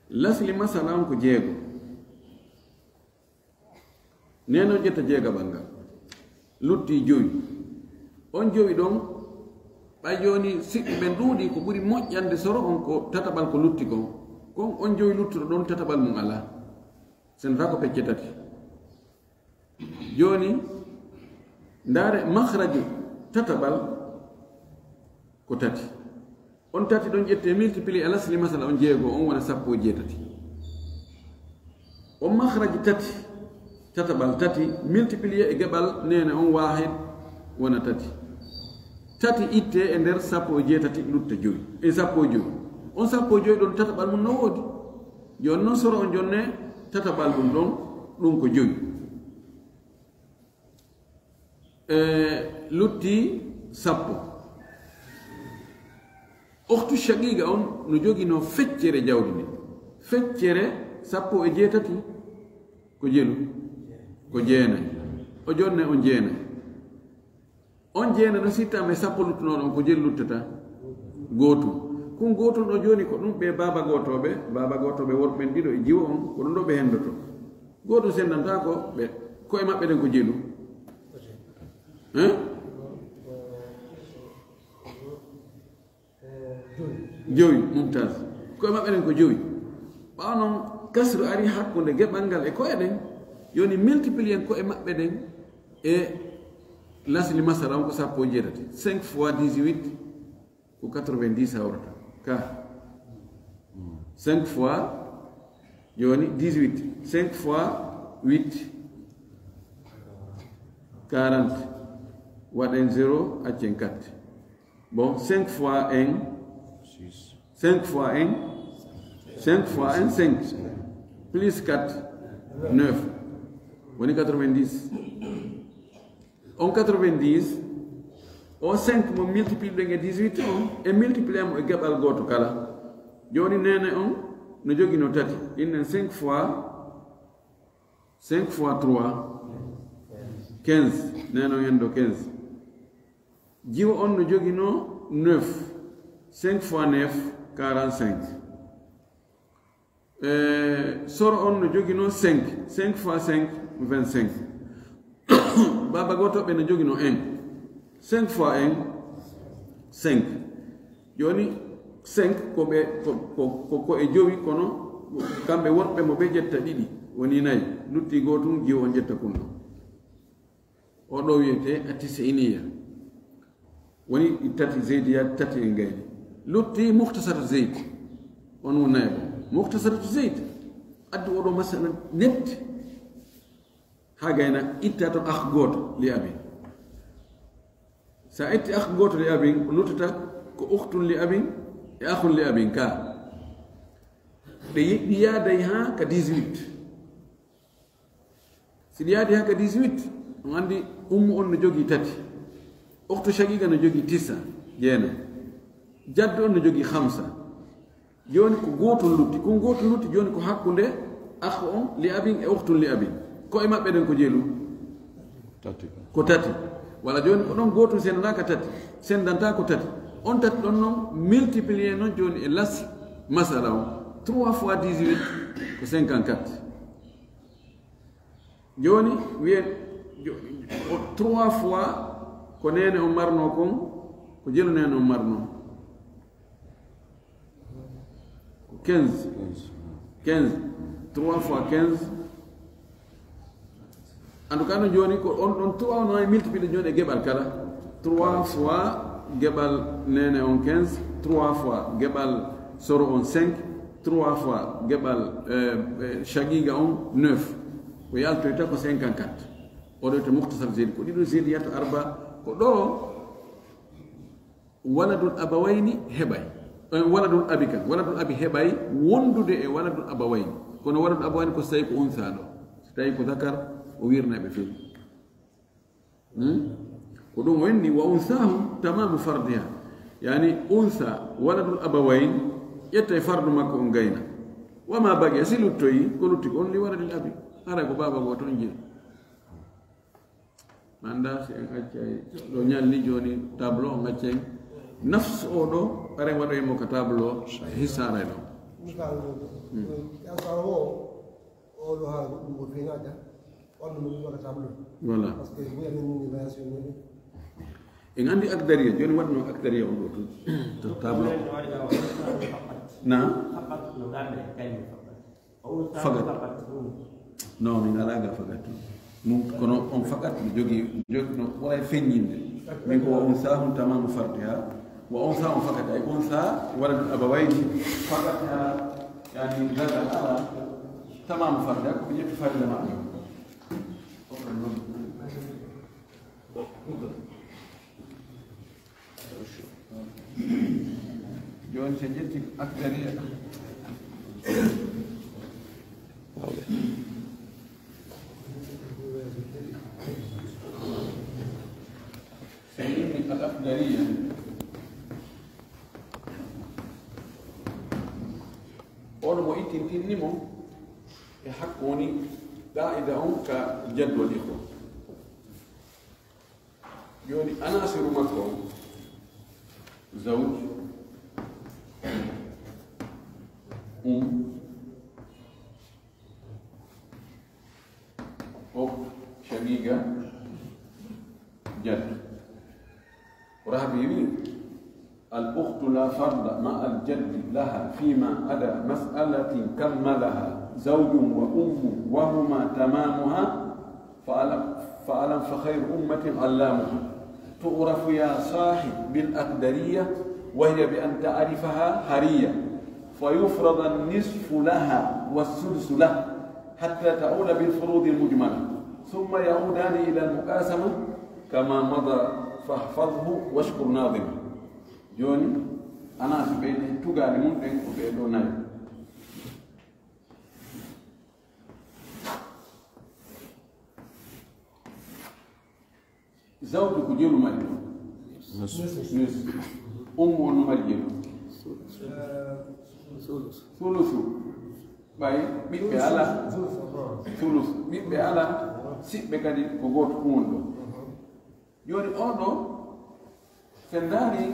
Lasli masala on ko jeego. Neena on ƴetta jeegaɓal ngal. Lutti jowi. On jowi ɗon, ɓay jooni siɓɓe ɓen ɗuuɗi, ko ɓuri moƴƴande soro on ko tataɓal ko lutti kon. Kon on jowi luttuɗo ɗon tataɓal mum alaa. Sendata ko pecce tati. Jooni, ndaare makhraju tataɓal ko tati. On tati ɗon ƴette multiplier e lasli masala on jeego, on wona sappo e jeetati. On makhraju tati, tataɓal tati, multiplier e geɓal neene on waahid wona tati. Tati itte e nder sappo e jeetati lutta jowi, e sappo e jowi. On sappo e jowi ɗon tataɓal mum no woodi. Jooni non soro on jonne tataɓal ɗum ɗon, ɗum ko jowi. E lutti sappo. Ukhtu shaqiqa on no joginoo feccere jawdi ndin. Feccere sappo e jeetati ko jelu? Ko jeenayi. O jonne on jeenayi. On jeenayi no sittama e sappo luttunooɗo on, ko jelu luttata? Gootum. Kun gootum ɗo jooni ko ɗum ɓe baaba gootooɓe, baaba gootooɓe worɓe ɓen ɗiɗo e jiwo on, ko ɗum ɗo ɓe hendoto. Gootum sendanta ko ɓe, ko e maɓɓe ɗen ko jelu. Hein? Jowi, mumtaz. Ko e maɓɓe ɗen ko jowi. Ɓaawo non, kasru ari hakkunde geɓal ngal e ko'e ɗen, yoni multiplier en ko'e maɓɓe ɗen e lasli masala on ko sappo e jeetati. Cinq fois dix-huit ko quatre-vingt-dix hawrata. Ka. Cinq fois, yoni dix-huit. Cinq fois huit, quarante. Waɗen zéro, accen quatre. Bon, cinq fois un, cinq fois un, cinq fois un, cinq. Plus quatre, neuf. Woni quatre-vingt-dix. On quatre-vingt-dix, o cinq mo multiplier ɗen e dix-huit on, e multiplier mo e geɓal gooto kala. Jooni neene on no joginoo tati. Innen cinq fois, cinq fois trois, quinze. Neene on hendo quinze. Jiwo on no joginoo neuf. Cinq fois neuf, quarante-cinq. E, soro on no joginoo cinq. Cinq fois cinq, vingt-cinq. Baaba gootooɓe no joginoo un. Cinq fois un, cinq. Jooni, cinq ko ɓe, ko, ko, ko, ko e jowi, kono kamɓe worɓe mo ɓe ƴetta ɗiɗi, woni nayi. Lutti gootum, jiwo on ƴetta kun ɗon. O ɗo wiyete attisiniya. Woni tati zeydiya, tati en gayni. Lutti mukhtasaratu Zayd. On wonay bo. Mukhtasaratu Zayd. Addu oɗo masala net. Ha gayna itta to akh gooto li abin. Sa itti akh gooto li abin, luttata ko ukhtun li abin e akhun li abin ka. Ɗe yiɗi yaaday ha ka dix-huit. Si ɗi yaadi haka dix-huit, on anndi ummu on no jogii tati. Ukhtu shaqiqa no jogii tisa, jeenayi. Jaddu on no jogii hamsa. Jooni ko gootun lutti. Kun gootun lutti jooni ko hakkunde akh on li abin e ukhtun li abin. Ko e maɓɓe ɗen ko jelu? Tati. Ko tati. Wala jooni ko ɗon gootun sendanaaka tati. Sendanta ko tati. On tati ɗon non multiplier non jooni e las masala on. Trois fois dix-huit ko cinquante-quatre. Jooni wiyen jo-, o trois fois ko neene on marno kon, ko jelu neene on marno. Ko quinze. Quinze. Trois fois quinze. En tout cas, no jooni ko on ɗon trois on ay multiplier jooni e geɓal kala. Trois fois geɓal neene on quinze, trois fois geɓal soro on cinq, trois fois geɓal, eh, eh, shagiga on neuf. Ko yaltoyta ko cinquante-quatre. O ɗo to Mukhtasar Zaili. Ko ɗiɗo Zailiyat arba. Ko ɗo waladul abawayni heɓay. Eh, waladul abi kan. Waladul abi heɓay wondude e waladul abawayni. Kono waladul abawayni ko so tawi ko unsa ɗo. So tawi ko zakar, o wirna ɓe fini. Hmm? Ko ɗum o inni, "Wa unsahum tamamu fardiha." Yani, unsa waladul abawayni, ƴetta e fardu makko on gayna. Wa ma baqiya, si luttoyi, ko lutti ko on li waladil abi. Haray ko baaba gooto on jeyi. Mi anndaa si en accay ɗo ñalli jooni tableau on accay. Nafs o ɗo, are waɗoy mo ka tableau, hisaaray ɗo. Misaal o, o ɗo haala goɗɗum ko feeñaaka, walla no wi'ata tableau. Voilà. Parce que buy amen ni variation ni. En anndi Akdariya, jooni waɗno Akdariya on ɗo to, to tableau. Na? Fakat. Non, min alaa ga fakat. Ɗum kono on fakat mi jogii, mi jogii no ɓuray feññinde. Min ko wa unsahum tamamu fardiha, wa unsahum fakat, ay unsa waladul abawayni fakat, ha, yani, gaga ala tamamu fardiha, ko ɓe ƴetti farilla maɓɓe. Jooni so ƴetti Akdariya. So yimmi al Akdariya. Ono mo ittintinni mo e hakko woni qaa'ida on ka jaddol ikhwa. Jooni, anasiru makko on, zawj, um, ukht, shaqiqa, jadd. Ko Rahabi wi, الأخت لا فرض مع الجد لها فيما عدا مسألة كملها زوج وأم وهما تمامها فألم، فألم فخير أمة علامها. تعرف يا صاحي بالأقدرية وهي بأن تعرفها هرية، فيفرض النصف لها والسدس له حتى تعود بالفروض المجملة، ثم يعودان إلى المقاسمة كما مضى فاحفظه واشكر ناظمه. Jooni, anasi ɓe ɗen tugaale mum ɗen ko ɓee ɗoo nayo. Zawju ko jelu mari ɗo. Nis. Ummu on no mari jelu. Sulusu. Ɓay ɓiɓɓe ala. Sulus. Ɓiɓɓe ala. Siɓɓe kadi ko gooto ɗum woni ɗo. Jooni oo ɗoo, so en ndaari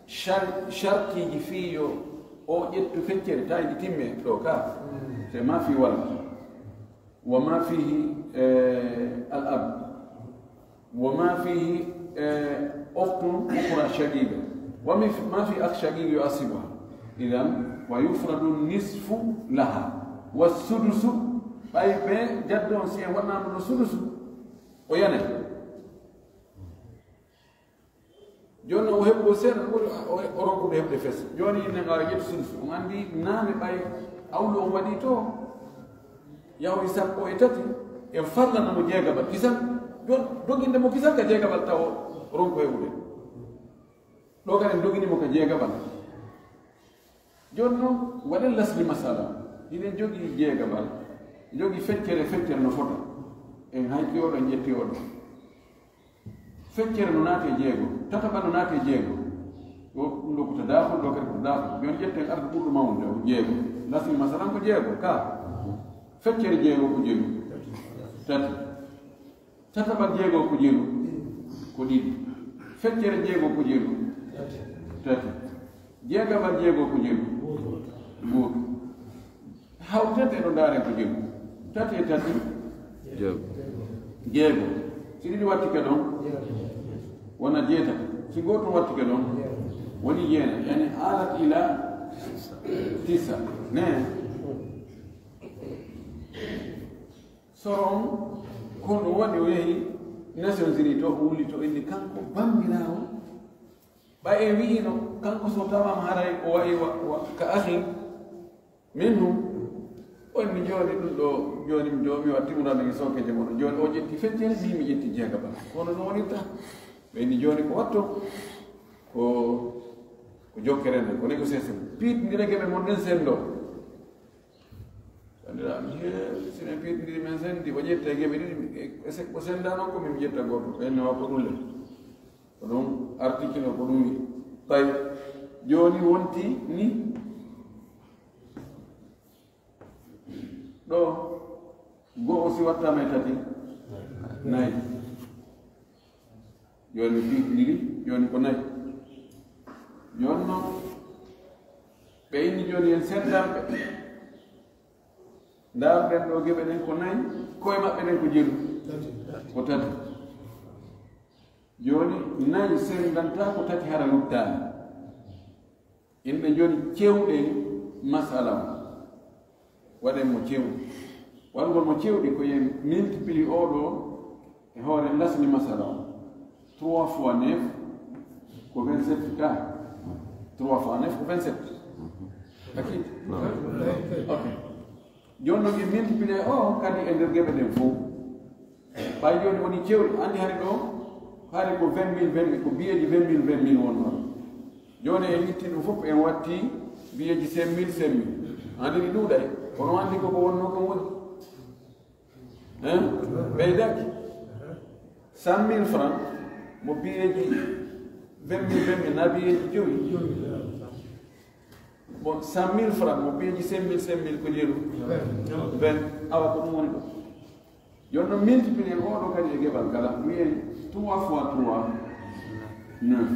shar-, shartiiji fii yo o ƴettu feccere, tawi ɗi timme ɗo ka. C'est ma fii walad. Wa ma fihi, eh, al ab. Wa ma fihi, eh, ukhtun ukhra shaqiqa. Wa mi-, ma fi akh shaqiq yu'assibuha. Idhan, wa yufradu nisfu laha. Wa sudusu, ɓay ɓe jaddo on si en waɗnaama ɗo sudusu, o yanay. Jooni o heɓi ɗo seeɗa, ɗo ɓuri o, o ronkude heɓde fes. Jooni ine ngawa ƴettu sulusu. On anndi naane ɓay awlu on waɗi to, yahoyi sappo e tati, en farlana mo jeegaɓal. Kisan, jooni doginde mo kisan ka jeegaɓal taw o ronku heɓude. Ɗo kadi en dogini mo ka jeegaɓal. Jooni noon, waɗen lasli masala. Hiɗen jogii jeegaɓal, jogii feccere, feccere no fota. En hayti oɗon, ƴetti oɗon. Feccere no naati e jeego, tataɓa no naati e jeego. Ɗo ɗum ɗo ko tadakhul, ɗo kadi ko tadakhul. Yon ƴetten arde ɓurɗo mawnude o ko jeego. Lasmi masalan ko jeego, ka. Feccere jeego ko jeego. Tati. Tataɓal jeego ko jeego. Ko ɗiɗi. Feccere jeego ko jeego. Tati. Jeegaɓal jeego ko jeego. Gooto. Hawtete ɗo ndaaren ko jeego. Tati e tati. Jeego. Jeego. Si ɗiɗi wattike ɗon, wona jeetati. Si gooto wattike ɗon, woni jeenayi. Yani, alat ila tisa. Ne. Soro on, ko ɗum waɗi o yehi Nations Unies to, o wulli to, inni kanko banndiraawo. Ɓay en wi'ino, kanko so tawama haray o wa'i wa, wa, ka akhin minhum, o inni jooni ɗum ɗo, jooni mi do, mi watti murano e sookeje mon. Jooni o ƴetti feccere, min mi ƴetti jeegaɓal. Kono no wonirta. Ɓe inni jooni ko watto, ko, ko jokkere nden, ko négociation. Piitndire geɓe mon ɗen sendo. Banndiraaɓe, he, si men piitndiri men sendi, o ƴetta e geɓe ɗiɗi, e, e se, o senda noon ko min ƴetta gooto, ɓe ne wa ko ɗum le. Ko ɗum article o, ko ɗum wi. Tawi, jooni wonti ni, ɗo, go'o si wattaama e tati, nayi. Jooni mi piitndiri, jooni ko nayi. Jooni noon, ɓe inni jooni en sendanɓe. Ndaar ɓen ɗo geɓe ɗen ko nayi, koye maɓɓe ɗen ko jeru. Ko tati. Jooni nayi sendanta ko tati hara luttaani. Inɗe jooni cewɗe masala o. Waɗen mo cewɗi. Waɗugol mo cewɗi ko yen multiplie o ɗo e hoore lasni masala o. Trois fois neuf ko vingt-sept ka. Trois fois neuf ko vingt-sept. Akid? Ok. Jooni noon, en multiplier o kadi e nder geɓe ɗen fof. Ɓay jooni woni cewɗi, anndi hari ɗo, hari ko vingt mille, vingt mille, ko biyeeji vingt mille, vingt mille wonnoo. Jooni en itti ɗum fof, en watti biyeeji cinq mille, cinq mille. Anndi ɗi ɗuuɗay, kono anndi koko wonnoo kon woni. Hein? Ɓeydaaki. Cent mille francs, mo biyeeji vingt mille, vingt mille, na biyeeji jowi. Bon, cent mille francs, mo biyeeji cinq mille, cinq mille ko jeru? Vingt. Awa ko ɗum woni ɗum. Yo no multiplier oɗo kadi e geɓal kala. Wiyen trois fois trois, neuf.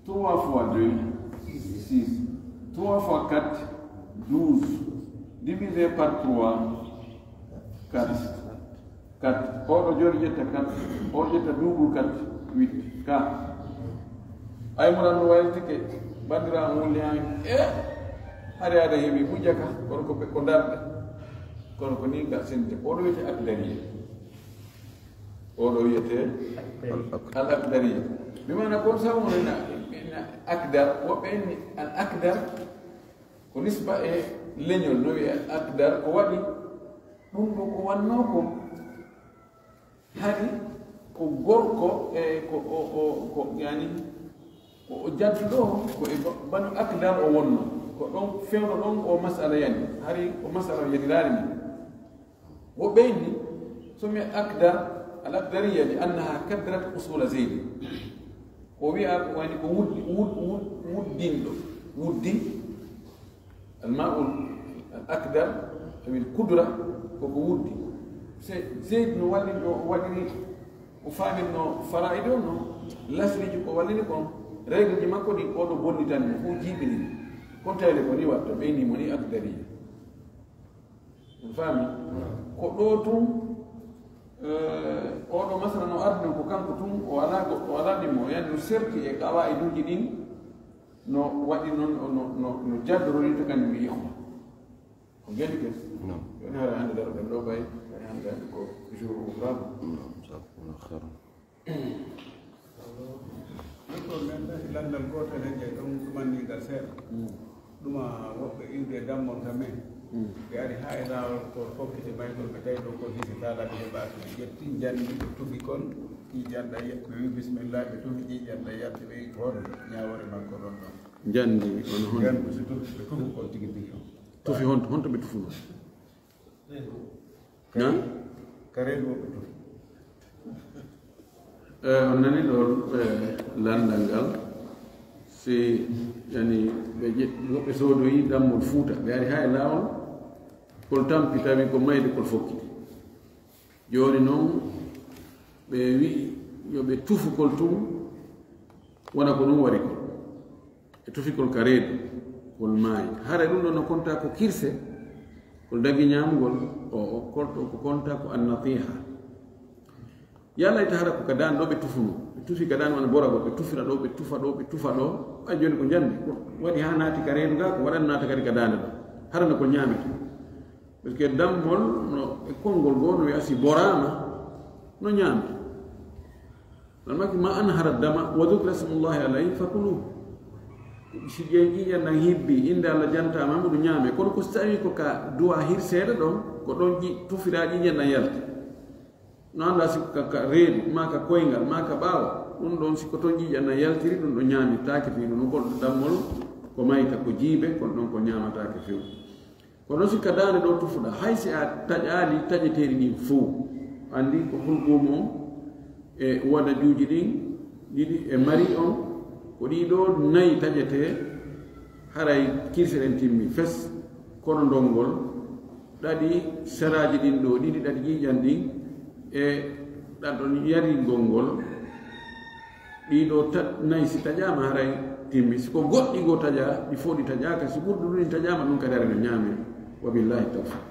Trois fois deux, six. Trois fois quatre, douze. Divisé par trois, quatre. Quatre. Oɗo jooni ƴetta quatre. O ƴetta double quatre, huit. Ka. Ay mo ɗan no waylitike, banndiraawo wulli han, e, hari aɗa heɓi hujja ka, kono ko ɓe, ko darɗe. Kono ko ni ngal sende. Oɗo wiyete akdariya. Oɗo wiyete al akdariya. Bi maana kon sa wona na, na akdar, woɓɓe inni al akdar, ko nisba e leñol, no wiye al akdar, ko waɗi ɗum ɗo ko wannoo ko. Hari ko gorko, e, ko o, o, ko, yani, ko o jadduɗo, ko e ba-, banu akdar o wonno. Ko ɗon fewndo ɗon o masala yani. Hari o masala yaniraani ni. Wo ɓeyni, so mi akdar, al akdariya, li annaha kadrat usula Zeydi. Ko wi'a ko woni ko wuddi, wud-, wud-, wuddinɗo. Wuddi, al ma'ul al akdar, awil kudra, koko wuddi. Se Zeyd no wallini, o waɗiri, o faaminno fara'id o no, lasriji ko wallini kon, règle ji makko ɗi, oɗo bonnitani mo, fof jiiɓini. Kon tawde ko ni watta, ɓeyni mo ni akdariya. On faami? Ko ɗo tun, eh, oɗo masala no ardi ɗum ko kanko tun, o alaa goɗɗo, o alaa ɗimmo, yani no serti e qawaiduji ɗin, no waɗi non, no, no, no jaddorori to kañum e ikhwa. Ko gandi kes? Non. Woni hara hande daro ɗen ɗo bay, woni hande hande ko jour ouvrable. Non, ça, on a khara. Ɗum ɗo men tawi lanndal gootal he jeyi ɗum ɗumanningal seeɗa. Mm. Ɗuma woɓɓe iwde e dammol ka men. Mm. Ɓe ari haa e laawol ko fokkiti maygol, ɓe tawi ɗo ko hisi taala ɓe heɓaaki. Ɓe ƴetti, njanndi, ɓe tufi kon, ƴiiƴan ɗan ye-, ɓe wi bismillah, ɓe tufi ƴiiƴan ɗan yalti, ɓe wi ko honde ñaawoore makko ɗon ɗon. Njanndi, on honde? Njanndi, so tufi, ɓe tufi kon tigi tigi on. Tufi honto, honto ɓe tufunoo? Ka, ka reedu woɓɓe tun. Eh, on nani ɗo, eh, lanndal ngal. Si yani ɓe ƴe- woɓɓe soodoyi dammol fuuta, ɓe ari haa e laawol, kol tampi tawi ko mayde kol fokkiti. Jooni noon ɓe wi'i yo ɓe tufu kol tun, wona ko ɗum wari kol. Ɓe tufi kol ka reedu, kol maayi. Hara ɗum ɗon no konta ko kirse, kol dagi ñaamugol, o o kol ɗo ko konta ko annatiha. Yalla ita hara ko ka daan ɗo ɓe tufuno. Ɓe tufi ka daan wona boragol, ɓe tufira ɗo, ɓe tufa ɗo, ɓe tufa ɗo. Ay jooni ko njandi, ko waɗi haa naati ka reedu ga, ko waɗan naata kadi ka daande ɗo. Hara no ko ñaamete. Parce que dammol no e konngol goo no wi'a si boraama no ñaame. Ɗon maki ma an hara dama wa dhukira smullahi alayhi fakuluhu. Si ƴeew ƴiiƴan ɗan hibbi, innde Allah jantaama, mbuɗu ñaame. Kono ko si tawi ko ka duwa hirseede ɗon, ko ɗon ƴi- tufira ƴiiƴan ɗan yalti. No annda si ka, ka reedu, maa ka koyngal, maa ka ɓaawo. Ɗum ɗon si ko toon ƴiiƴan ɗan yaltiri, ɗum ɗon ñaamitaake fii ɗum. Ko dammol, ko mayta, ko jiibe, kono ɗon ko ñaamataake few. Kono si ka daande ɗo tufuɗa, hay si a taƴaali taƴeteeɗi ɗin fow, anndi ko hulɓuumu on e wadajuuji ɗin ɗiɗi e mari on, ko ɗii ɗoo nayi taƴetee, haray kirse ɗen timmi fes, kono ndonngol ɗaɗi seraaji ɗin ɗoo ɗiɗi, ɗaɗi ƴiiƴan ɗin e ɗaɗon yaringol ngol, ɗii ɗoo tat-, nayi si taƴaama haray timmi. Si ko goɗɗi goo taƴaa, ɗi fow ɗi taƴaaka, si ɓurɗi ɗum ɗin taƴaama, ɗum kadi haray no ñaamee. Wa billahi tawfiq.